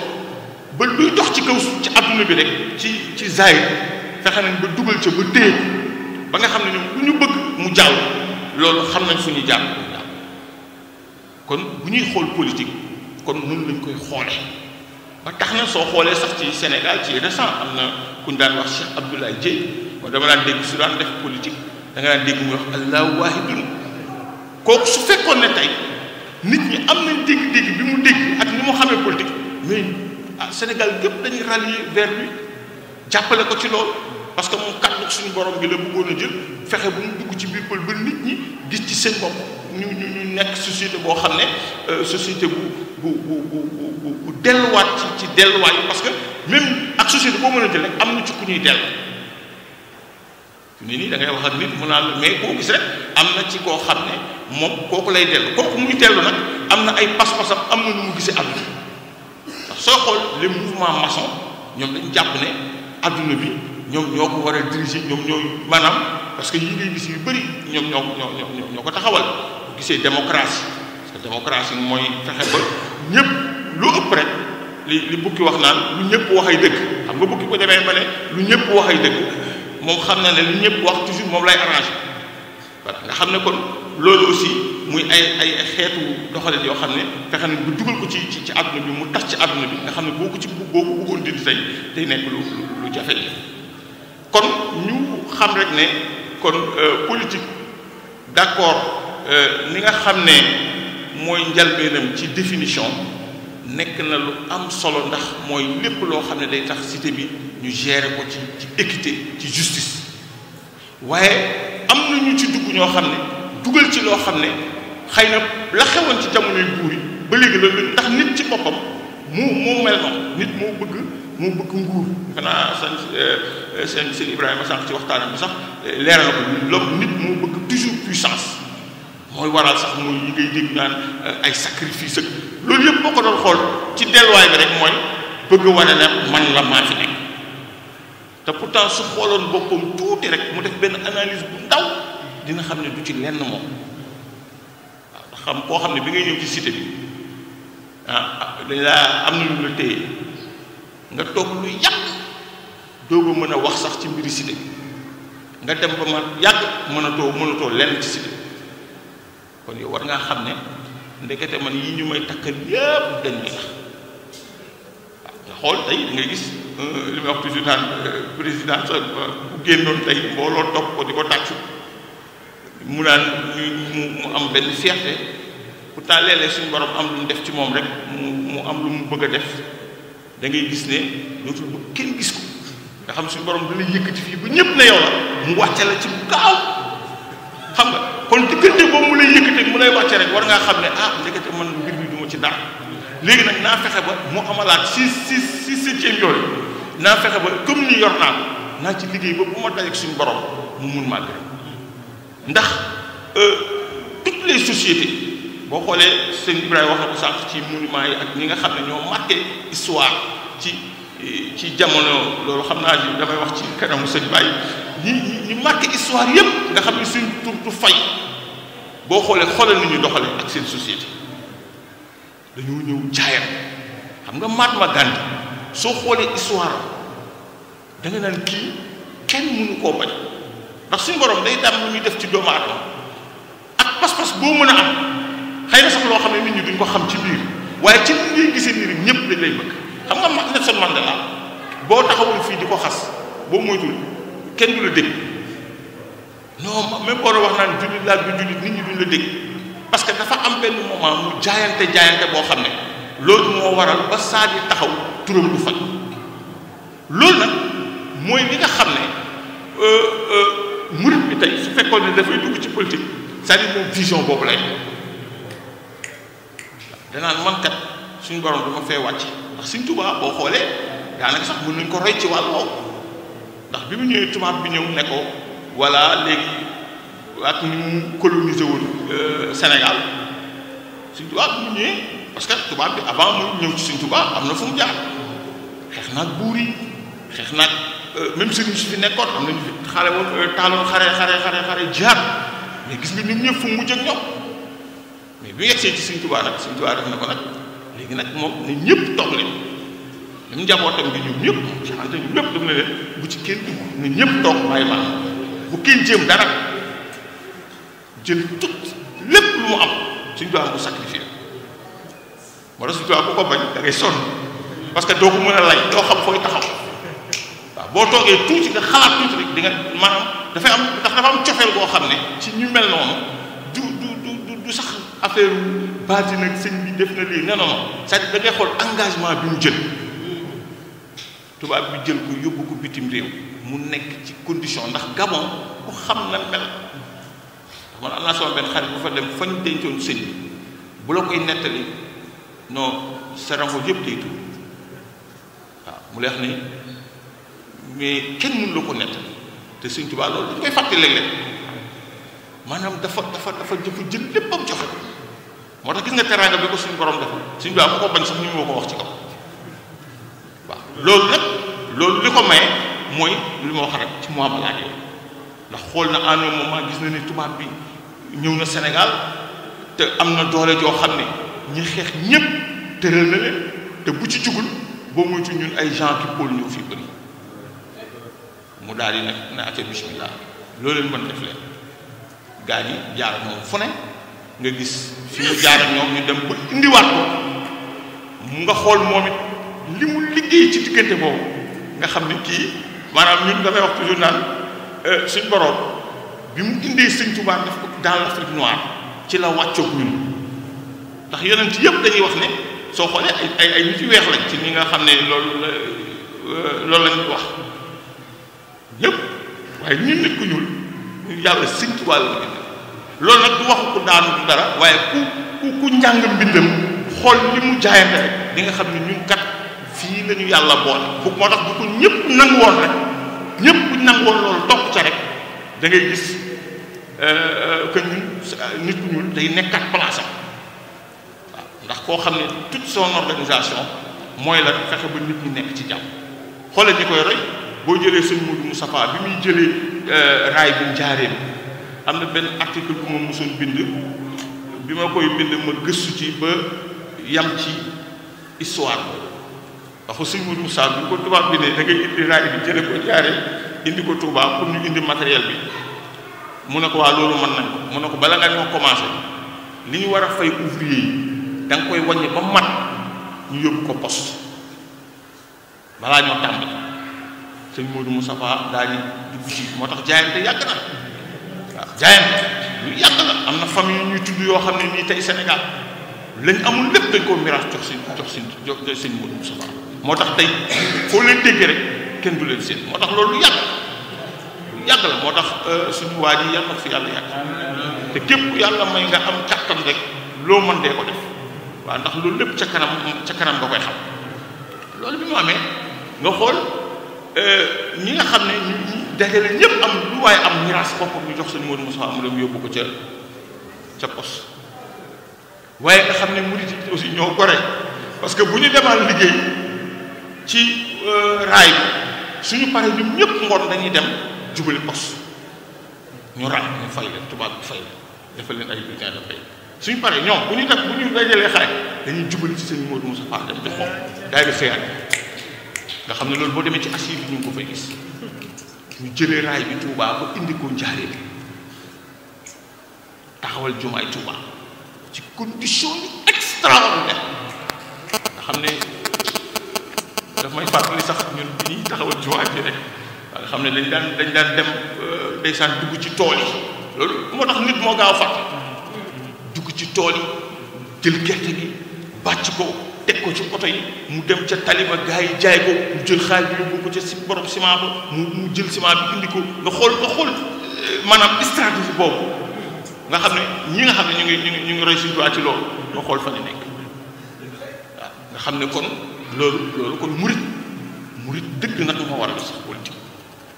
ba luy dox ci kaw ci adduna bi rek ci zahir fexe nañ ba dugal ca ba téye ba nga xam ne ñoom lu ñu bëgg mu jàll loolu xam nañ fu ñuy jàll kon bu ñuy xool politique kon noonu lañ koy xoolee ba tax na soo xoolee sax ci Sénégal ci récent am na ku ñu daan wax Cheikh Abdoulaye Dièye moo dama daan dégg su daan def politique da nga daan dégg muy wax allahu wahidun kooku su fekkoon ne tey nit ñi am nañ dégg-dégg bi mu dégg ak ni mu xamee politique mais Sénégal gépp dañuy rallier vers lui jàppale ko ci loolu parce que moom kàddu suñu borom bi la bëggoon a jël fexe bu mu dugg ci biir pël ba nit ñi gis ci seen bopp ñu nekk société boo xam ne société bu delluwaat ci delluwaat yi parce que même ak société boo mën a jël rek am na ci ku ñuy dellu fi nii da ngay wax ak nit mu naan la mais koo gis rek am na ci koo xam ne moom kooku lay dellu kooku muy dellu nag am na ay pas-pasam am na nu mu gisee àdduna ndax soo xool les mouvements maçons ñoom dañu jàpp ne àdduna bi ñoom ñoo ko war a diriger ñoom ñooy maanaam parce que yi ngay gis yu bëri ñoom ñoo ko taxawal bu gisee démocratie parce que démocratie mooy fexe ba ñëpp lu ëpp rek li bukki wax naan lu ñëpp wax ay dëgg xam nga bukki ko demee ba ne lu ñëpp wax ay dëgg moom xam na ne lu ñëpp wax toujours moom lay arrangé voilà nga xam ne kon loolu aussi muy ay xeetu doxalin yoo xam ne fexe nañ bu dugal ko ci àdduna bi mu tax ci àdduna bi nga xam ne boo ko bëggoon dindi tey day nekk lu jafe kon ñu xam rek ne kon politique d'accord ni nga xam ne mooy njalbeenam ci définition nekk na lu am solo ndax mooy lépp loo xam ne day tax cité bi ñu gérer ko ci équité ci justice waaye am na ñu ci dugg ñoo xam ne dugal ci loo xam ne xëy na la xewoon ci jamonoy buur yi ba léegi la ndax nit ci boppam moo mel noonu nit moo bëgg nguur xanaa seen Ibrahima sànq ci waxtaanam bi sax leeral na ko loolu nit moo bëgg toujours puissance mooy waral sax muy yi ngay dégg naan ay sacrifice ak loolu yëpp boo ko doon xool ci delluwaay bi rek mooy bëgg wane ne man la maa fi nekk te pourtant su xooloon boppam tuuti rek mu def benn analyse bu ndaw dina xam ne du ci lenn moom waaw ndax xam koo xam ne bi ngay ñëw ci cité bi dañ laa am na lu la téye nga toog lu yàgg doog a mën a wax sax ci mbiri cité bi nga dem ba ma yàgg mënatoo lenn ci cité kon yow war ngaa xam ne ndekete man yi ñu may takkal yépp dañ ñuy tax waaw nga xool tey da ngay gis li may wax toujours naan président bu génnoon tey mbooloo topp ko di ko tàccu mu naan mu am benn fierté pourtant léeg-léeg suñu borom am lu mu def ci moom rek mu am lu mu bëgg a def da ngay gis ne dootul bu kenn gis ko nga xam suñu borom dana yëkkati fii ba ñëpp ne yow la mu wàcce la ci gaaw xam nga kon diggante boobu mu lay yëkkati mu lay wàcce rek war ngaa xam ne ndekete man mbir bi du ma ci dara léegi nag naa fexe ba mu amalaat si septième yooyu naa fexe ba comme ni yor naa ci liggéey ba bu ma dajeek suñu borom mu mun maa gërëm ndax toutes les sociétés boo xoolee sëñ Ibrahima wax na ko sànq ci monument yi ak ñi nga xam ne ñoo marqué histoire ci jamono loolu xam naa ni damay wax ci kanamu sëñ Baye ñi marqué histoire yépp nga xam ne suñ tur du fay boo xoolal ni ñu doxale ak seen société dañoo ñëw jaayam xam nga Mahatma Gandhi soo xoolee histoire da nga naan kii kenn mënu koo bañ ndax suñu borom day dam lu ñuy def ci doomu aadama ak pas-pas boo mën a am xëy na sax loo xam ne nit ñi duñ ko xam ci biir waaye ci li ngay gisee nii ñëpp dañ lay bëgg xam nga Nelson Mandela boo taxawul fii di ko xas boo moytul kenn du la dégg non même boo wax naan jullit laa du jullit nit ñi duñ la dégg parce que dafa am benn moment mu jaayante boo xam ne loolu moo waral ba saa di taxaw turam du faj loolu nag mooy li nga xam ne murit bi tey su fekkoon ne dafay dugg ci politique c'est-à-dire moom vision boobu lay danaan man kat suñu borom dama fee wàcc ndax Sëñ Tuubaa boo xoolee daanaka sax mën nañ ko roy ci wàll woowu ndax bi mu ñëwee tubaab bi ñëw ne ko voilà léegi ak ni mu colonisé woon Sénégal Sëñ Tuubaa bi mu ñëwee parce que tubaab bi avant mu ñëw ci Sëñ Tuubaa am na fu mu jaar xeex naag buur yi xeex naag même sëriñ si fi nekkoon am nañu fi xale woon taaloon xare jihaad mais gis nga ñun ñëpp fu mu mujj ak ñoom mais bi yegsee ci Sëñ Tuubaa nag Sëñ Tuubaa def na ko nag léegi nag moom ne ñëpp toog leen même njabootam bi ñoom ñëpp xamante ñu ñëpp daf na leen bu ci kenn dugg ne ñëpp toog bàyyi ma bu kenn jéem dara jël tout lépp lu mu am Sëñ Tuubaa bu sacrifié moo tax Sëñ Tuubaa bu ko bañ da ngay sonn parce que doo ko mën a lay doo xam fooy taxaw waaw boo toogee tuuti nga xalaat tuuti rek di nga maanaam dafay am ndax dafa am cofeel boo xam ne ci ñu mel noonu du sax affaire baatin nag sëñ bi def na lii non c'est-à-dire da ngay xool engagement bi mu jël tubaab bi jël ko yóbbu ko bitim réew mu nekk ci condition ndax Gabon ku xam na mel ndax man am naa sama benn xarit bu fa dem fa ñu dencoon sëñ bi bu la koy nettali non sa rango yëpp day tuur waaw mu leex ni mais kenn mënu la ko nettali te Sëñ Tuubaa loolu dañ koy fàtte léeg-léeg maanaam dafa jël léppam joxe ko moo tax gis nga teraanga bi ko suñu borom defal Sëñ Tuubaa bu ko bañ sax ñu moo ko wax ci kaw waaw loolu nag loolu li ko maye mooy li ma wax rek ci muamalaat yooyu ndax xool na à un moment gis na ni tubaab bi ñëw na Sénégal te am na doole joo xam ne ñi xeex ñépp tëral na leen te bu ci jugul boo moytu ñun ay gens qui pôle ñëw fii bëri mu daal di nag na acca bismillah loolu leen mën def leen gaa yi jaar ak moom fu ne nga gis fi mu jaar ak ñoom ñu dem ba indiwaat ko mu nga xool moom it li mu liggéey ci diggante boobu nga xam ne kii maanaam ñun damay wax toujours naan suñ borom bi mu indee Sëñ Tuubaa def ko dans l'Afrique noire ci la wàccoog ñun ndax yonent yëpp dañuy wax ne soo xoolee ay nit yu weex lañ ci ñi nga xam ne loolu lañ wax ñëpp waaye ñun nit ku ñuul yàlla Sëñ Tuubaa la ñu loolu nag du waxu ko daanu du dara waaye ku njàng mbindam xool li mu jaayante rek di nga xam ne ñun kat fii la ñu yàlla boole bu moo tax bu ko ñëpp nangu woon rek ñëpp bu nangu woon loolu topp ca rek da ngay gis que ñun nit ku ñuul day nekkat place am waaw ndax koo xam ne toute son organisation mooy la fexe ba nit ñi nekk ci jàmm xoolal ñi koy roy boo jëlee sëñ Modou Moustapha bi muy jëlee raay bi Njaaréem am na benn article bu ma mosoon bind bi ma koy bind ma gëstu ci ba yam ci histoire waxu sëñ Modou Moustapha bi ko tubaab bi ne da ngay indi raay bi jële ko Njaaréem indi ko Touba pour ñu indi matériel bi mu ne ko waa loolu mën nañ ko mu ne ko bala nga ñoo commencé li ñu war a fay ouvrier yi da nga koy wàññi ba mat ñu yóbbu ko poste balaa ñoo tàmbali sëñ Modou Moustapha daal di dugg ci moo tax jaayante yàgg na waaw jaayante lu yàgg la am na famille yu ñuy tudd yoo xam ne nii tey Sénégal lañ amul lépp dañ koo miraas jox sëñ Modou Moustapha moo tax tey foo leen déggee rek kenn du leen seen moo tax loolu lu yàgg la moo tax suñu waa ji yàlla fi yàlla yàgg te képp yàlla may nga am kàttan rek loo mën dee ko def waaw ndax loolu lépp ca kanam nga koy xam loolu bi mu amee nga xool ñi nga xam ne ñu dajale ñëpp am lu waaye am miraas boppam ñu jox sëñ Modou Moustapha mu dem yóbbu ko ca pos waaye nga xam ne murid yi aussi ñoo gore parce que bu ñu demaan liggéey ci raay bi suñu paree ñun ñëpp ngoon dañuy dem jubali pos ñu ràññ ñu fay leen tubaab bi fay leen defal leen ay bulletin de paie suñu paree ñoom bu ñu dajalee xaay dañuy jubali ci sëñ Modou Moustapha dem jox ko daay def seyaat nga xam ne loolu boo demee ci assiette bi ñu ngi ko fay gis ñu jëlee raay bi Touba ba indi ko Njaaréem taxawal jumaay Touba ci condition yu extraordinaire nga xam ne daf may fàttali sax ñun bi ñuy taxawal jumaay bi rek nga xam ne dañ daan dem ndeysaan dugg ci tool yi loolu moo tax nit moo gaaw fàtte dugg ci tool yi jël gerte gi bàcc ko teg ko ci oto yi mu dem ca taliba gaa yi jaay ko mu jël xaalis bi yóbbu ko ca si borom ciment ba mu jël ciment bi indi ko nga xool maanaam stratégie boobu nga xam ne ñi nga xam ne ñu ngi roy suñu ci loolu nga xool fa ñu nekk waaw nga xam ne kon loolu kon murit dëgg nag moo war a sax politique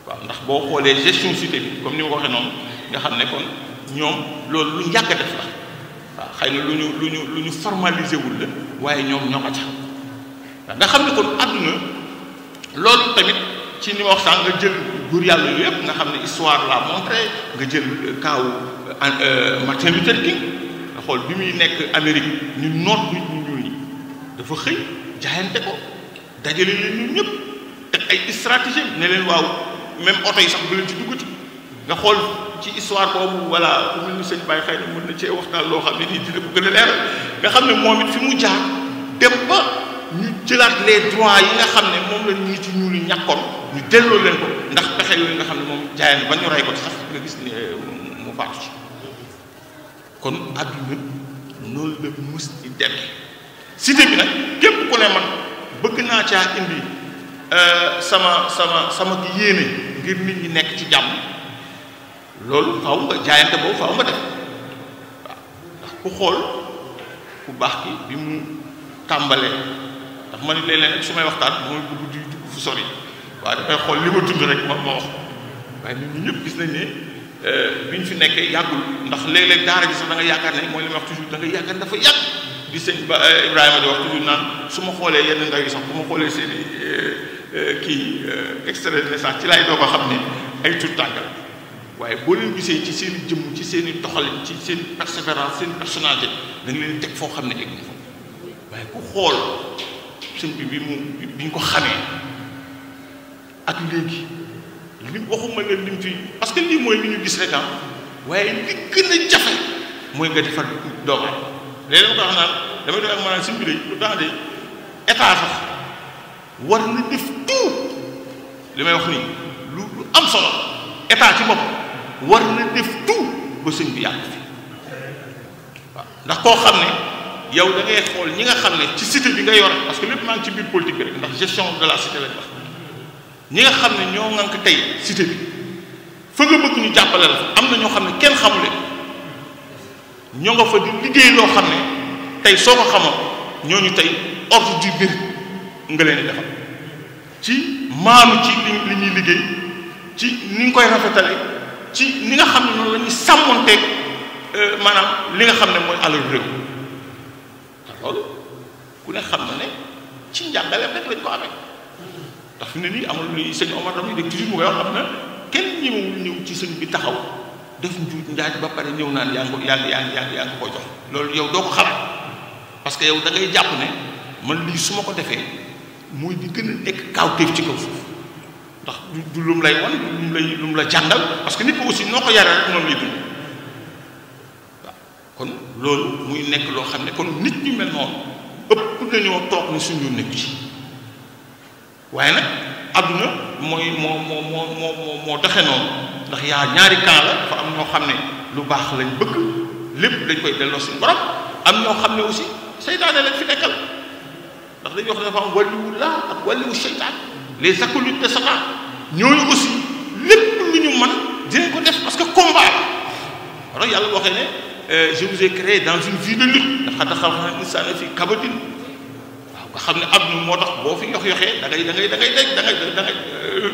waaw ndax boo xoolee gestion cité bi comme ni ma ko waxee noonu nga xam ne kon ñoom loolu lu yàgg a def la waaw xëy na lu ñu formalisé wul la waaye ñoom ñoo ko ca waaw nga xam ne kon àdduna loolu tamit ci ni ma wax sànq nga jël góor yàlla yooyu yëpp nga xam ne histoire l'a montré nga jël kaawu Martin Luther King nga xool bi muy nekk Amérique ñu noot nit ñu ñuul ñi dafa xëy jaayante ko dajale leen ñun ñëpp teg ay stratégie ne leen waaw même oto yi sax bu leen ci duggati nga xool ci histoire boobu voilà ku mel ni sëñ Baye xëy na mën na cee waxtaan loo xam ne nii dina ko gën a leeral nga xam ne moom it fi mu jaar dem ba ñu jëlaat les droits yi nga xam ne moom la nit yi ñuul yi ñàkkoon ñu delloo leen ko ndax pexe yooyu nga xam ne moom jaay na ba ñu rey ko ci sax nga gis ne mu faatu ci kon àdduna noonu la mus di demee cité bi nag képp ku ne man bëgg naa caa indi sama ki yéene ngir nit ñi nekk ci jàmm loolu faaw nga jaayante boobu faaw nga def waaw ndax ku xool ku baax ki bi mu tàmbalee ndax man léeg-léeg rek su may waxtaan mooy bëgg di dugg fu sori waaye dafay xool li ma dund rek ma wax waaye nit ñi ñëpp gis nañ ne bi ñu fi nekkee yàggul ndax léeg-léeg daara ji sax da nga yaakaar ne mooy li ma wax toujours da nga yaakaar dafa yàgg di sëñ ba Ibrahima di wax toujours naan su ma xoolee yenn ndaw yi sax bu ma xoolee seen kii extrait de naissance ci laay doo ko xam ne ay tout tàngal waaye boo leen gisee ci seen i jëmm ci seen i doxalin ci seen persévérance seen personnalité da nga leen teg foo xam ne egg na fa waaye ku xool sëñ bi bi ñu ko xamee ak léegi li waxuma leen lim fi parce que lii mooy li ñu gis rek waaye li gën a jafe mooy nga defar doomu léeg-léeg ma ko wax naan damay doon ak maanaam sëñ bi lu tax de état sax war na def tout li may wax nii lu am solo état ci bopp war na def tout ba sëñ bi yàgg fi waaw ndax koo xam ne yow da ngay xool ñi nga xam ne ci cité bi nga yore parce que lépp maa ngi ci biir politique bi rek ndax gestion de la cité lañ wax ñi nga xam ne ñoo ŋànk tey cité bi fa nga bëgg ñu jàppale la am na ñoo xam ne kenn xamu leen ñoo nga fa di liggéey loo xam ne tey soo ko xamoon ñooñu tey ordre du mérite nga leen di defal ci maanu ci li ñuy liggéey ci ni nga koy rafetale ci ni nga xam ne noonu la ñuy sàmmonteeg maanaam li nga xam ne mooy alalu réew te loolu ku ne xam na ne ci njàngaleem rek lañ ko amee ndax fi ne nii amul lu sëñ Omar dama dégg toujours mu koy wax xam na kenn ñëwul ñëw ci sëñ bi taxaw def njuuj njaaj ba pare ñëw naan yaa ngi ko jox loolu yow doo ko xalaat parce que yow da ngay jàpp ne man lii su ma ko defee mooy di gën a nekk kaawteef ci kaw suuf ndax du lu mu lay wan lu mu la jàngal parce que nit ko aussi noo ko yaree rek moom lay dund waaw kon loolu muy nekk loo xam ne kon nit ñu mel noonu ëpp nañoo toog ne suñu nekk ci waaye nag àdduna moo doxe noonu ndax yaa ñaari camp la dafa am ñoo xam ne lu baax lañ bëgg lépp dañ koy delloo suñu borom am ñoo xam ne aussi seytaane lañ fi nekkal ndax dañuy wax ne dafa am wàlliwu laa ak wàlliwu seytaan les acolytes de Satan ñooñu aussi lépp lu ñu mën dinañ ko def parce que combat la alors yàlla waxee ne je vous ai créé dans une vie de lutte ndax xadda xalaqnal insaana fii kabadin waaw nga xam ne àdduna moo tax boo fi yox-yoxee da ngay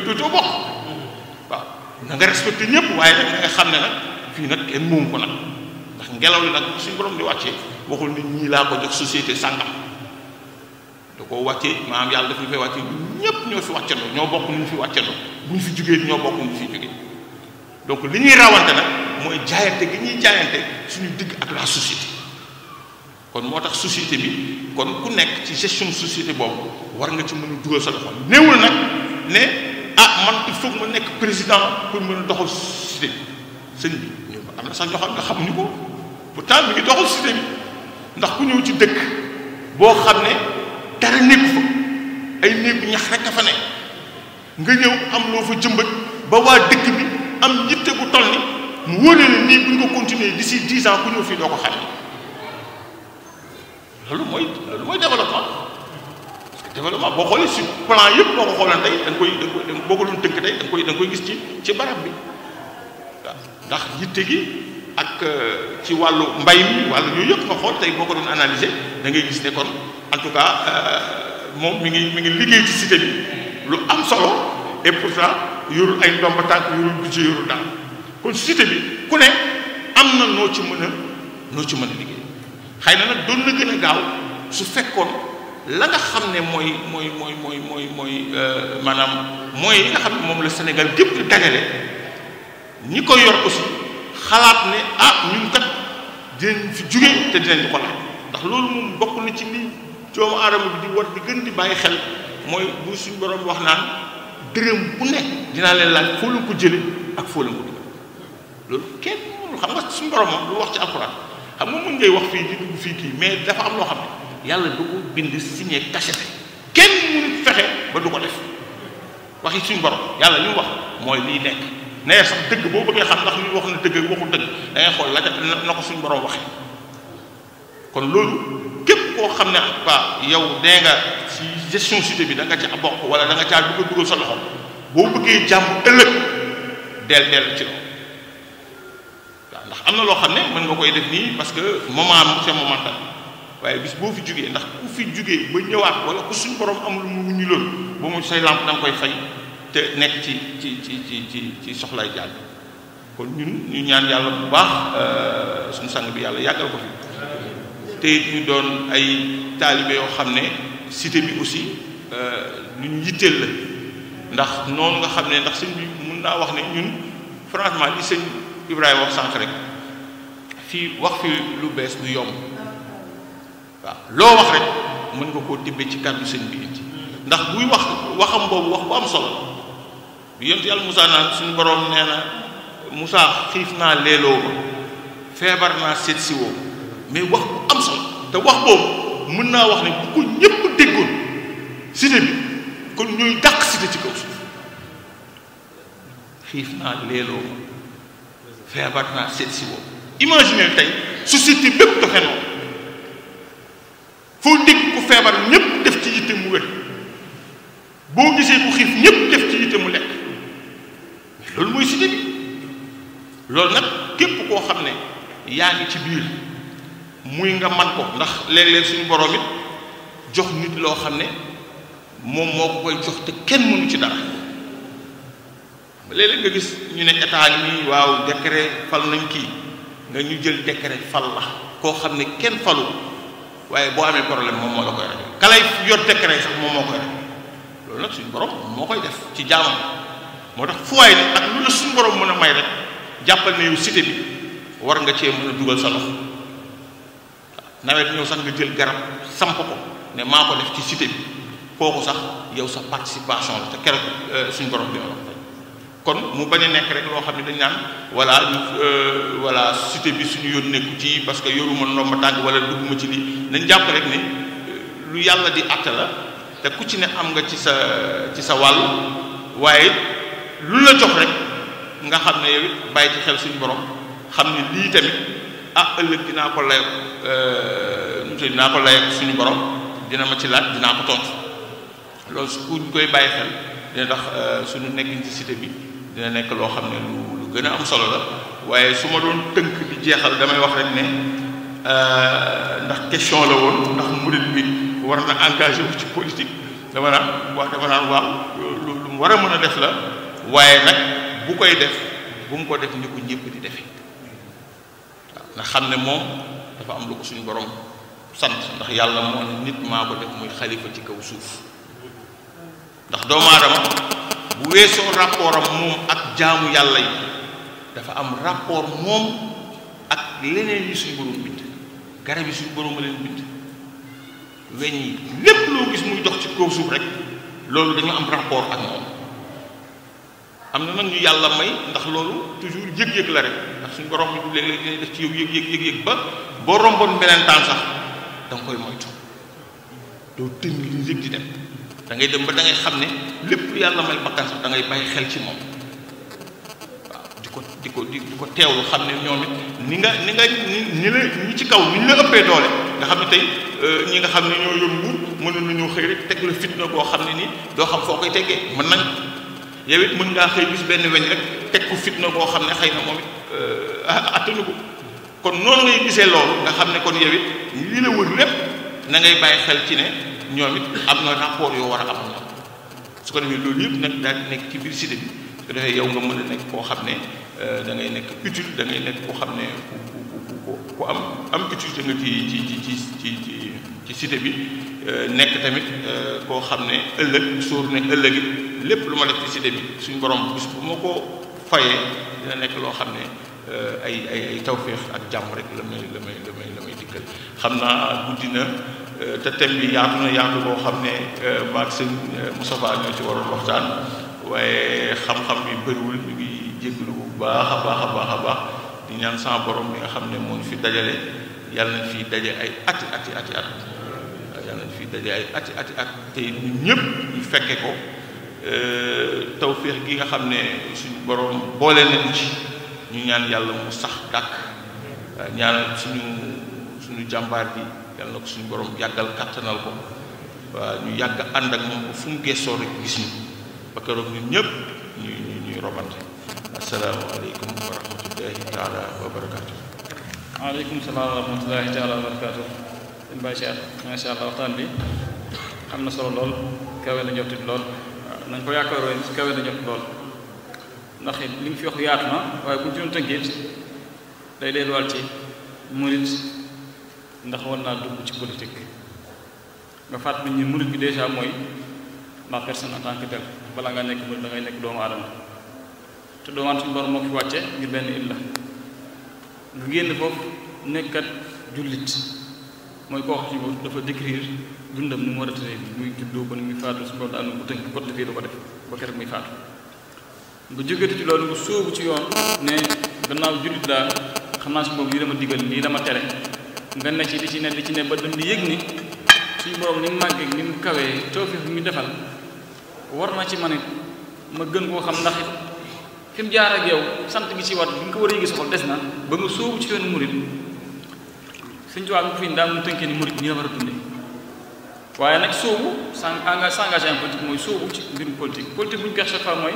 dootoo bokk waaw na nga respecté ñëpp waaye nag nga xam ne nag fii nag kenn moom ko nag ndax ngelaw li nag suñu borom di wàccee waxul nit ñii laa ko jox société sàngam da koo wàccee maanaam yàlla daf ñu fay wàccee ñëpp ñoo fi wàccandoo ñoo bokk nu ñu fi wàccandoo bu ñu fi jógee ñoo bokk nu ñu fi jógee donc li ñuy rawante nag mooy jaayante gi ñuy jaayante suñu digg ak la société kon moo tax société bi kon ku nekk ci gestion société boobu war nga ci mën a dugal sa loxo néewul nag ne man il faut ma nekk président pour mën a doxal société bi sëñ bi ñu am na sax ñoo xam nga xamuñu ko pourtant mi ngi doxal société bi ndax ku ñëw ci dëkk boo xam ne dara nekku fa ay néegu ñax rek a fa ne nga ñëw am loo fa jëmbat ba waa dëkk bi am yitte bu toll ni mu wóoree ne nii bu ñu ko continuer d'ici 10 ans ku ñëw fii doo ko xam loolu mooy développement parce que développement boo xoolee sur plan yëpp boo ko xoolee tey da nga koy boo ko doon tënk tey da nga koy gis ci barab bi waaw ndax yitte gi ak ci wàllu mbay mi wàllu yooyu yëpp nga xool tey boo ko doon analyser da ngay gis ne kon en tout cas moom mi ngi liggéey ci cité bi lu am solo et pourtant yorul ay ndomba tànk yorul budget yorul daal kon cité bi ku ne am na noo ci mën a liggéey xëy na nag doon na gën a gaaw su fekkoon la nga xam ne mooy maanaam mooy yi nga xam ne moom la Sénégal gépp di dajale ñi ko yor aussi xalaat ne ñun kat dinañ fi jóge te dinañ ko laaj ndax loolu moom bokk na ci li doomu aadama bi di war di gën di bàyyi xel mooy bu suñu borom wax naan dërëm bu nekk dinaa leen laaj foo leen ko jële ak foo leen ko dugal loolu kenn mënul xam nga suñu borom moom lu wax ci alxuraan xam nga mën ngay wax fii di dugg fii kii mais dafa am loo xam ne yàlla du ko bind signé cacheté kenn mënu fexe ba du ko def waxi suñu borom yàlla li mu wax mooy lii nekk nee sax dëgg boo bëggee xam ndax ñu wax na dëgg waxul dëgg da ngay xool na ko suñu borom waxee kon loolu képp koo xam ne en tout cas yow dee nga ci gestion cité bi da nga ca bokk wala da nga caa dugal sa loxo boo bëggee jàmm ëllëg del ci loolu waaw ndax am na loo xam ne mën nga koy def nii parce que moment c'est momentan waaye bis boo fi jógee ndax ku fi jógee ba ñëwaat wala ku suñu borom amul mu wuñu loolu ba mu say lampe da nga koy fay te nekk ci soxlay jàll kon ñun ñu ñaan yàlla bu baax suñu sang bi yàlla yàggal ko fi te ñu doon ay taalibe yoo xam ne cité bi aussi lu ñu yitteel la ndax noonu nga xam ne ndax sëñ bi mun naa wax ne ñun franchement li sëñ Ibrahima wax sànq rek fii wax fi lu bees du yomb waaw loo wax rek mën nga koo tibbee ci kàddu sëñ bi indi ndax buy waxam boobu wax bu am solo bi yonent yàlla Moussa naan suñu borom nee na Moussa xiif naa leeloo ma feebar naa seet si woo mais wax bu am solo te wax boobu mën naa wax ne bu ko ñëpp déggoon cité bi kon ñuy dàq cité ci kaw suuf xiif naa leeloo ma feebar naa seet si woo imaginer tey société bépp doxe noonu foo dégg ku feebar ñëpp def ci yitte mu wér boo gisee ku xiif ñëpp def ci yitte mu lekk loolu mooy cité bi loolu nag képp koo xam ne yaa ngi ci biir muy nga man ko ndax léeg-léeg suñu borom it jox nit loo xam ne moom moo ko koy jox te kenn mënu ci dara léeg-léeg nga gis ñu ne état nii waaw décret fal nañ kii nga ñu jël décret fal la koo xam ne kenn falu waaye boo amee problème moom moo la koy rek ka lay yor décret sax moom moo koy rek loolu loolu nag suñu borom moo koy def ci jaamam moo tax fu waay ne ak lu la suñu borom mën a may rek jàppal ne yow cité bi war nga cee mën a dugal sa loxo nawet ñëw sax nga jël garab samp ko ne maa ko def ci cité bi kooku sax yow sa participation la te keroog suñu borom dina la ko fay kon mu bañ a nekk rek loo xam ne dañ naan voilà cité bi suñu yoon nekku ci parce que yoruma ndomba tànk wala dugguma ci lii nañ jàpp rek ne lu yàlla di àtte la te ku ci ne am nga ci sa wàll waaye lu la jox rek nga xam ne yow it bàyyi ci xel suñu borom xam ne lii tamit ëllëg dinaa ko lay suñu borom dina ma ci laaj dinaa ko tontu loolu su kuñ koy bàyyi xel dina tax suñu nekkin ci cité bi dina nekk loo xam ne lu gën a am solo la waaye su ma doon tënk di jeexal damay wax rek ne ndax question la woon ndax murid bi war na engagé wu ci politique dama naan waaw lu mu war a mën a def la waaye nag bu koy def bu mu ko def ni ko ñëpp di defee waaw nga xam ne moom dafa am lu ko suñu borom sant ndax yàlla moo ne nit maa ko def muy xalifa ci kaw suuf ndax doomu aadama bu weesoo rapport am moom ak jaamu yàlla yi dafa am rapport moom ak leneen yi suñu borom bind garab yi suñu borom a leen bind weñ yi lépp loo gis muy dox ci kaw suuf rek loolu dañu am rapport ak moom am na nag ñu yàlla may ndax loolu toujours yëg-yëg la rek ndax suñu borom bi du léeg-léeg dina def ci yow yëg ba boo romboon beneen temps sax da nga koy moytu doo tënk li yëg di dem da ngay dem ba da ngay xam ne lépp yàlla may bakkan sax da ngay bàyyi xel ci moom waaw di ko teewlu xam ne ñoom it ni la ñi ci kaw ni ñu la ëppee doole nga xam ne tey ñi nga xam ne ñoo yor nguur mënoon nañoo xëy rek teg la fitna boo xam ne nii doo xam foo koy teggee mën nañ yow it mën ngaa xëy bis benn weñ rek teg ko fitna boo xam ne xëy na moom it attanu ko kon noonu ngay gisee loolu nga xam ne kon yow it li la wër lépp na ngay bàyyi xel ci ne ñoom it am na rapport yoo war a am ñoom su ko defee loolu yëpp nag daal di nekk ci biir cité bi su ko defee yow nga mën a nekk koo xam ne da ngay nekk utile da ngay nekk koo xam ne ku am utilité nga ci cité bi nekk tamit koo xam ne ëllëg sóor ne ëllëg it lépp lu ma def ci cité bi suñ borom bis bu ma ko fayee dina nekk loo xam ne ay tawféex ak jàmm rek la may dikkal xam naa guddi na te thème bi yaatu boo xam ne maag sëñ Moustapha ñoo ci waroon waxtaan waaye xam-xam bi bëriwul ñu ngi jégalu bu baax a baax di ñaan sama borom bi nga xam ne moo ñu fi dajale yàlla nañ fi daje ay ati at yàlla nañ fi daje ay ati at te ñun ñëpp ñu fekke ko tawféex gi nga xam ne suñu borom boole nañu ci ñu ñaan yàlla mu sax dàkk ñaanal suñu jàmbaar bi yàlla na ko suñu borom yàggal kàttanal ko waa ñu yàgg ànd ak moom fu mu gëstoo rek gis ñu ba keroog ñun ñëpp ñuy robante asalaamaaleykum wa rahmatullahi taala wa barakaatu. waaleykum salaam wa rahmatullahi taala wa barakaatu. sëñ Baye Cheikh macha allah waxtaan bi am na solo lool kawe na njottit lool waaw nañ ko yaakaaroo kawe na njott lool ndax li nga fi wax yaatu na waaye bu ñu ci doon tënkee day delluwaat ci murit ndax war naa dugg ci politique nga fàttali ñu murit bi déjà mooy la personne en tant que telle balaa nga nekk murit da ngay nekk doomu aadama te doomu aadama suñu borom moo fi wàcce ngir benn illa nga génn foofu nekkat jullit mooy koo xam ne dafa décrire dundam ni mu war a tëddee muy juddoo ko ni muy faatu suñu borom daal bu tënk code de vie da ko def ba keroog muy faatu nga jógati ci loolu nga sóobu ci yoon ne gannaaw jullit laa xam naa si boobu lii dama digal lii dama tere nga ne ci di ci ne ba dem di yëg ni suñu borom ni mu màggee ni mu kawee tawfiix bi mu defal war na ci man it ma gën koo xam ndax fi mu jaar ak yow sant gi ci wat bi nga ko war a yëgi sa xol des na ba nga sóobu ci yoonu murit suñu tubaab bi fi daal mu tënkee ni murit nii la war a dundee waaye nag sóobu s'engagé en politique mooy sóobu ci mbirum politique bu ñu ko chaque fois mooy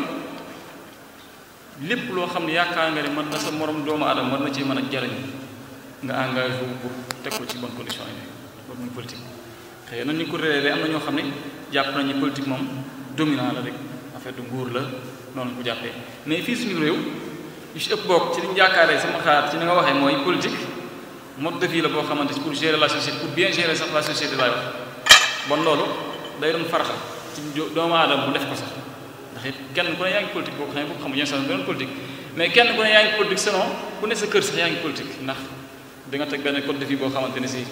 lépp loo xam ne yaakaar nga ne mën na sa morom doomu aadama war na ci mën a jariñ nga engagé wu pour teg ko ci bonne condition yi loolu mooy politique xëy na ñu ko réeré am na ñoo xam ne jàpp nañu politique moom dominant la rek affaire du nguur la noonu ko jàppee mais fii suñu réew yu ci ëpp bokk ci liñ yaakaaree sama xalaat ci ni nga waxee mooy politique mode de vie la boo xamante ci pour gérer la société pour bien gérer sax la société laay wax bon loolu day doon farata ci doomu aadama bu def ko sax ndax it kenn ku ne yaa ngi politique boo ko xamee boo ko xamul yenn saa yi doon politique mais kenn ku ne yaa ngi politique selon ku ne sa kër sax yaa ngi politique ndax da nga teg benn code de vie boo xamante ne si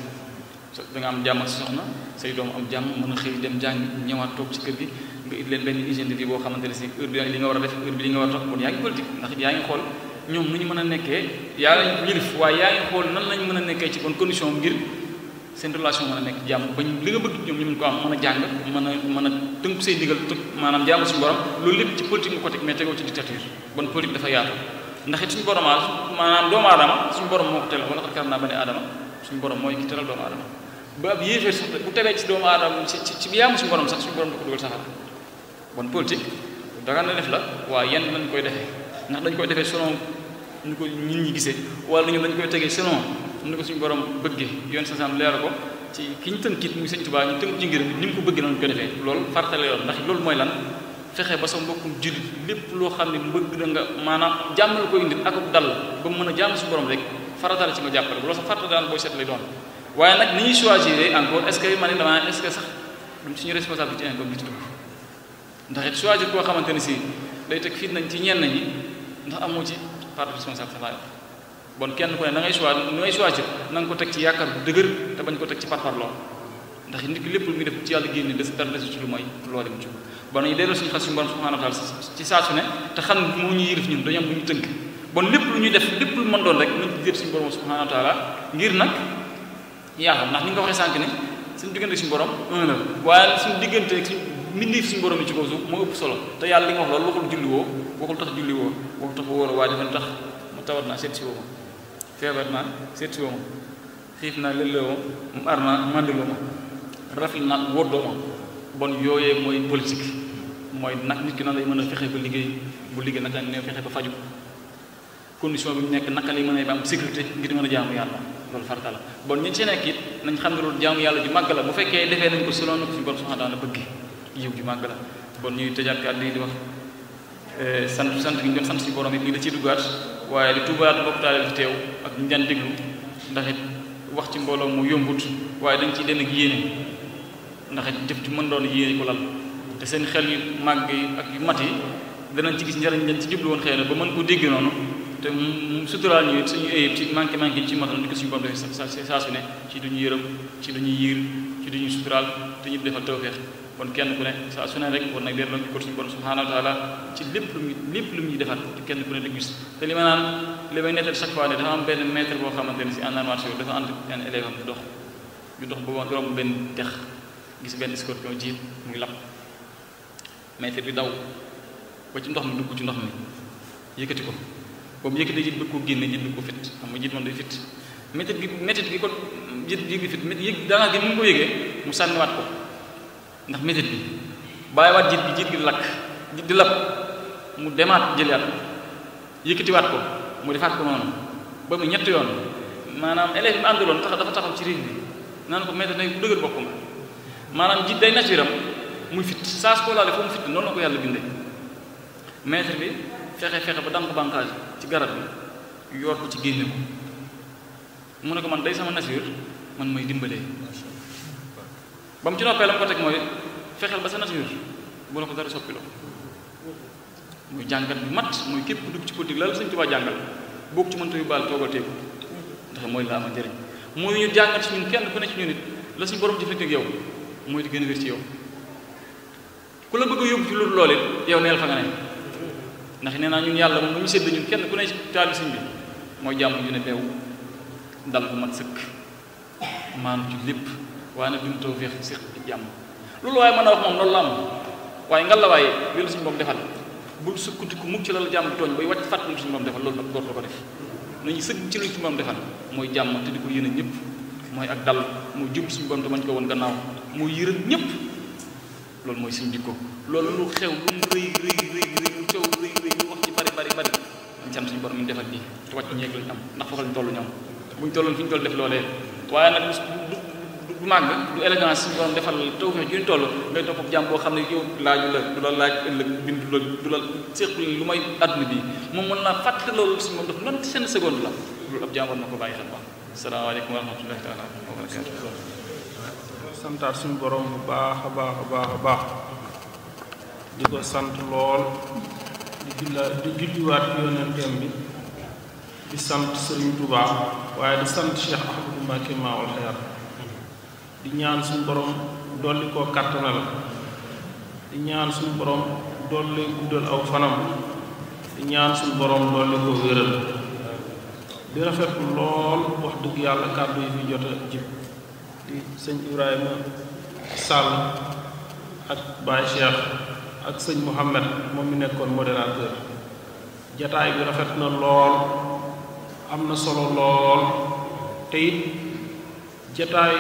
da nga am jàmm ak soxna say doom am jàmm mën a xëy dem jàng ñëwaat toog ci kër gi nga it leen benn hygiène de vie boo xamante ne si heure bi li nga war a def heure bi li nga war a toog kon yaa ngi politique ndax yaa ngi xool ñoom nu ñu mën a nekkee yaa lañ yilif waaye yaa ngi xool nan lañ mën a nekkee ci bonne condition ngir seen relation mën a nekk jàmm bañ li nga bëgg ñoom ñu mën ko am mën a jàng mën a tënku say ndigal maanaam jàmm suñu borom loolu lépp ci politique nga ko teg mais tegoo ci dictature bon politique dafa yaatu ndax it suñu borom maanaam doomu aadama suñu borom moo ko teral wala xat karam naa bani aadama suñu borom mooy ki teral doomu aadama ba ab yéeféer sax bu tegee ci doomu aadama ci jàmm suñu borom sax suñu borom da ko dugal safara bon politique daga na def la waaye yenn lañ koy defee ndax dañ koy defee selon ñu ko nit ñi gisee wala ñun dañ koy tegee selon ni ko suñu borom bëggee yoon sa sam leeru ko ci ki ñu tënkit muy Sëñ Tuubaa ñu tënk ci ngir ni mu ko bëggee noonu ko defee loolu fartale yoon ndax loolu mooy lan fexe ba sa mbokkum jullit lépp loo xam ne bëgg da nga maanaam jàmm la koy indi ak dal ba mu mën a jàmm suñu borom rek faratale ci nga jàppale loolu sax farta daan booy seet lay doon waaye nag ni ñuy choisir encore est-ce que man ne dama est-ce que sax duñ suñu responsabilité comme nit dugg ndax it choisir koo xamante ne si day teg fit nañ ci ñenn ñi ndax amoo ci part de responsabilité bon kenn ku ne na ngay choisir na nga ko teg ci yaakaar bu dëgër te bañ ko teg ci parparloo ndax nit ki lépp lu muy def ci yàlla génne des dara desu ci lu mooy loolu mu ci bon nañu delloo suñu xel suñu borom subhanahu wa ta'ala ci saa su ne te xam ne moo ñu yërif ñun dañu am lu ñu tënk bon lépp lu ñuy def lépp lu mën doon rek nañ ci jël suñu borom subhanahu wa ta'ala ngir nag yaa xam ndax ni nga ko waxee sànq ne suñu diggante suñu borom un la waaye suñu diggante ak suñu mbindeef suñu borom yi ci kaw suuf moo ëpp solo te yàlla li nga wax loolu waxul julli woo waxul tax julli woo waxul tax wóor waaye dafa tax mu tawat naa seet si woo ma feebar naa seet si woo ma xiif naa lëlloo ma mu ar naa mandiloo ma rafet naa wóordoo ma bon yooyee mooy politique mooy nag nit ki nan lay mën a fexe ba liggéey bu liggéey naka la fexe ba faju condition bi mu nekk naka lay mën a ba am sécurité ngir mën a jaamu yàlla loolu farata la bon ñi ci nekk it nañ xam ne loolu jaamu yàlla ju màgg la bu fekkee defee nañ ko selon na ko suñu borom subhanahu wa ta'ala bëgg yiw ju màgg la bon ñuy tëjaat kàddu yi di wax sant gi ñu doon sant suñu borom it lii da ciy duggaat waaye di tuubaat bokk taale fi teew ak ñu daan déglu ndax it wax ci mbooloo mu yombut waaye dañ ciy den ak yéene ndax it jëf ci mën doon yéene ko lal te seen xel yu màgg yi ak yu mat yi danañ ci gis njariñ dañ ci jublu woon xëy na ba mën ko dégg noonu te mu suturaal ñu suñu ayib ci manqué yi ci matal ni ko suñu borom defee saa su ne ci duñu yërëm ci duñu yiir ci duñu suturaal te ñu defal tawfeex kon kenn ku ne saa su ne rek war nag delloo ko suñu borom subhanahu wa ta'ala ci lépp lu mu ñuy defal te kenn ku ne di gis te li may nettal chaque fois ne dafa am benn maître boo xamante ne si en armation dafa ànd benn élève am di dox ba romb benn dex gis benn scorpion jiit muy lap maître bi daw ba ci ndox mi dugg ci ndox mi yëkkati ko ba mu yëkkati jiit bëgg ko génne jiit bëgg ko fit xam nga jiit moom day fit métit gi ko jiit yëg fit yëg danaa gi mu ko yëgee mu sànniwaat ko ndax métit bi bàyyiwaat jiit gi lakk jiit di lap mu demaat jëliwaat ko yëkkatiwaat ko mu defaat ko noonu ba mu ñetti yoon maanaam élève bi àndaloon dafa taxaw ci riir bi naan ko métit day bu dëgër boppam maanaam jiit day naturam muy fit saa su ko laale foo mu fit noonu la ko yàlla bindee maître bi fexe ba dànk bànqaaj ci garab bi yor ko ci génne ko mu ne ko man day sama nature man mooy dimbalee ba mu ci noppee la mu ko teg mooy fexeel ba sa nature bu la ko dara soppiloo muy jàngat bi mat mooy képp ku dugg ci politique la Sëñ Tuubaa jàngal boo ko ci mënta yóbbaale toogal teeku ndax mooy la ama njëriñ mooy ñu jàngat ci ñun kenn ku ne ci ñun it la suñu borom jëfandikoo ak yow mooy di gën a wér ci yow ku la bëgg a yóbbu ci loolu it yow neel fa nga ne ndax nee naa ñun yàlla moom lu ñu sédd ñun kenn ku ne ci taali sëñ bi mooy jàmm ju ne beew dal bu mat sëkk maanu ci lépp waaye nag duñu taw feex séq jàmm loolu waaye mën a wax moom loolu la am waaye ngal la waaye loolu suñu borom defal bul sukkandiku mukk ci la jàmm tooñ bay wàcc fàttali suñu borom defal loolu nag dootu ko def nañu sëgg ci lu suñu borom defal mooy jàmm te di ko yéene ñëpp mooy ak dal mooy jub suñu borom te bañ ko woon gannaaw mooy yërëm ñëpp loolu mooy suñu jikko loolu lu xew lu mu rëy lu coow rëy lu wax ci bari ñu sant suñu borom ñu defal nii te wàcc ñeeg lañ am ndax foofu lañ toll ñoom buñ tolloon fi ñu toll def loolee waaye nag du màgg du élégance suñu borom defal taw fi ñu toll ngay topp ak jàmm boo xam ne yow laaju la du la laaj ëllëg bind du la seqal lu may àdduna bi moom mën naa fàtte loolu suñu moom daf lan seen seconde la loolu ab jàmm war na ko bàyyi xel baax asalaamaaleykum wa rahmatullahi taala wa barakatuh santaat suñu borom bu baax a baax di ko sant lool di julliwaat ci yonenteem bi di sant Sëriñ Tuubaa waaye di sant Cheikh Ahmadou Mbacké Maawul Xayaat di ñaan suñu borom dolli koo kàttanal di ñaan suñu borom dolli guddal aw fanam di ñaan suñu borom dolli koo wéral di rafetlu lool wax dëgg yàlla kàddu yi fi jot a jib di sëñ Ibrahima Sall ak Baye Cheikh ak sëñ Mouhamed moom mi nekkoon modérateur jataay bi rafet na lool am na solo lool te it jataay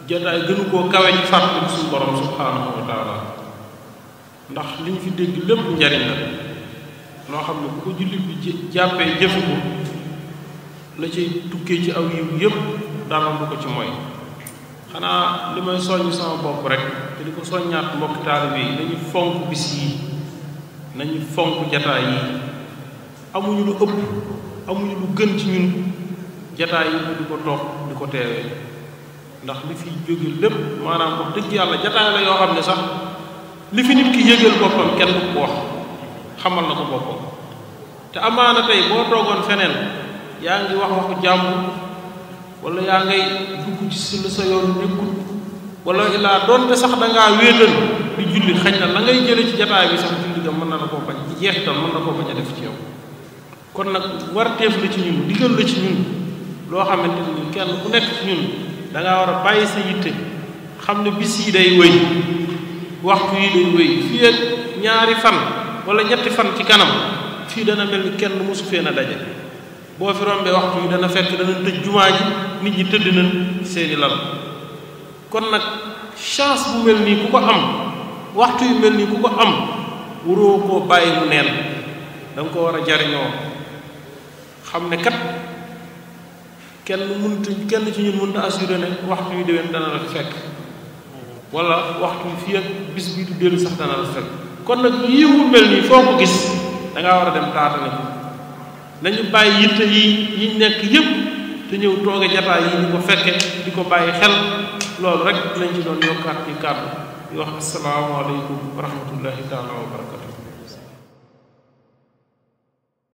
gënu koo kawe ci fàttali suñu borom subhaanahu wa taala ndax li ñu fi dégg lépp njariñ la loo xam ne bu ko jullit bi jàppee jëfu ko la ci tukkee ci aw yiw yépp dara du ko ci mooy xanaa li may soññ sama bopp rek te di ko soññaat mbokk taalibe yi nañu fonk bis yi nañu fonk jataay yi amuñu lu ëpp amuñu lu gën ci ñun jataay yi di ko toog di ko teewee ndax li fi jóge lépp maanaam wax dëgg yàlla jataay la yoo xam ne sax li fi nit ki yëgal boppam kenn du ko wax xamal na ko boppam te amaana tey boo toogoon feneen yaa ngi wax waxu jàmbur wala yaa ngay dugg ci sa yoon nekkul wala illaa doonte sax dangaa wéetal di julli xañ na la ngay jële ci jataay bi sax julli ga mën na la koo bañ ci jeexital mën na koo bañ a def ci yow kon nag warteef la ci ñun digal la ci ñun loo xamante ni kenn ku nekk ci ñun dangaa war a bàyyi sa yitte xam ne bis yi day wëy waxtu yi day wëy fii ak ñaari fan wala ñetti fan ci kanam fii dana mel ni kenn mosu fee na daje boo fi rombee waxtu yi dana fekk dana tëj jumaa ji nit ñi tëdd nañ seeni lal kon nag chance bu mel nii ku ko am waxtu yu mel nii ku ko am waroo koo bàyyi mu neen da nga ko war a jariñoo xam ne kat kenn ci ñun mënut a assuré ne waxtu yu déwén dana la fekk wala waxtu fii ak bis bi du dellu sax dana la fekk kon nag yiw bu mel nii foo ko gis da ngaa war a dem taatane ko nañu bàyyi yitte yi nekk yépp te ñëw tooge jataay yi di ko fekke di ko bàyyi xel loolu rek lañ ci doon yokkaat ci kàddu di wax asalaamaaleykum wa rahmatullahi taala wa barakatu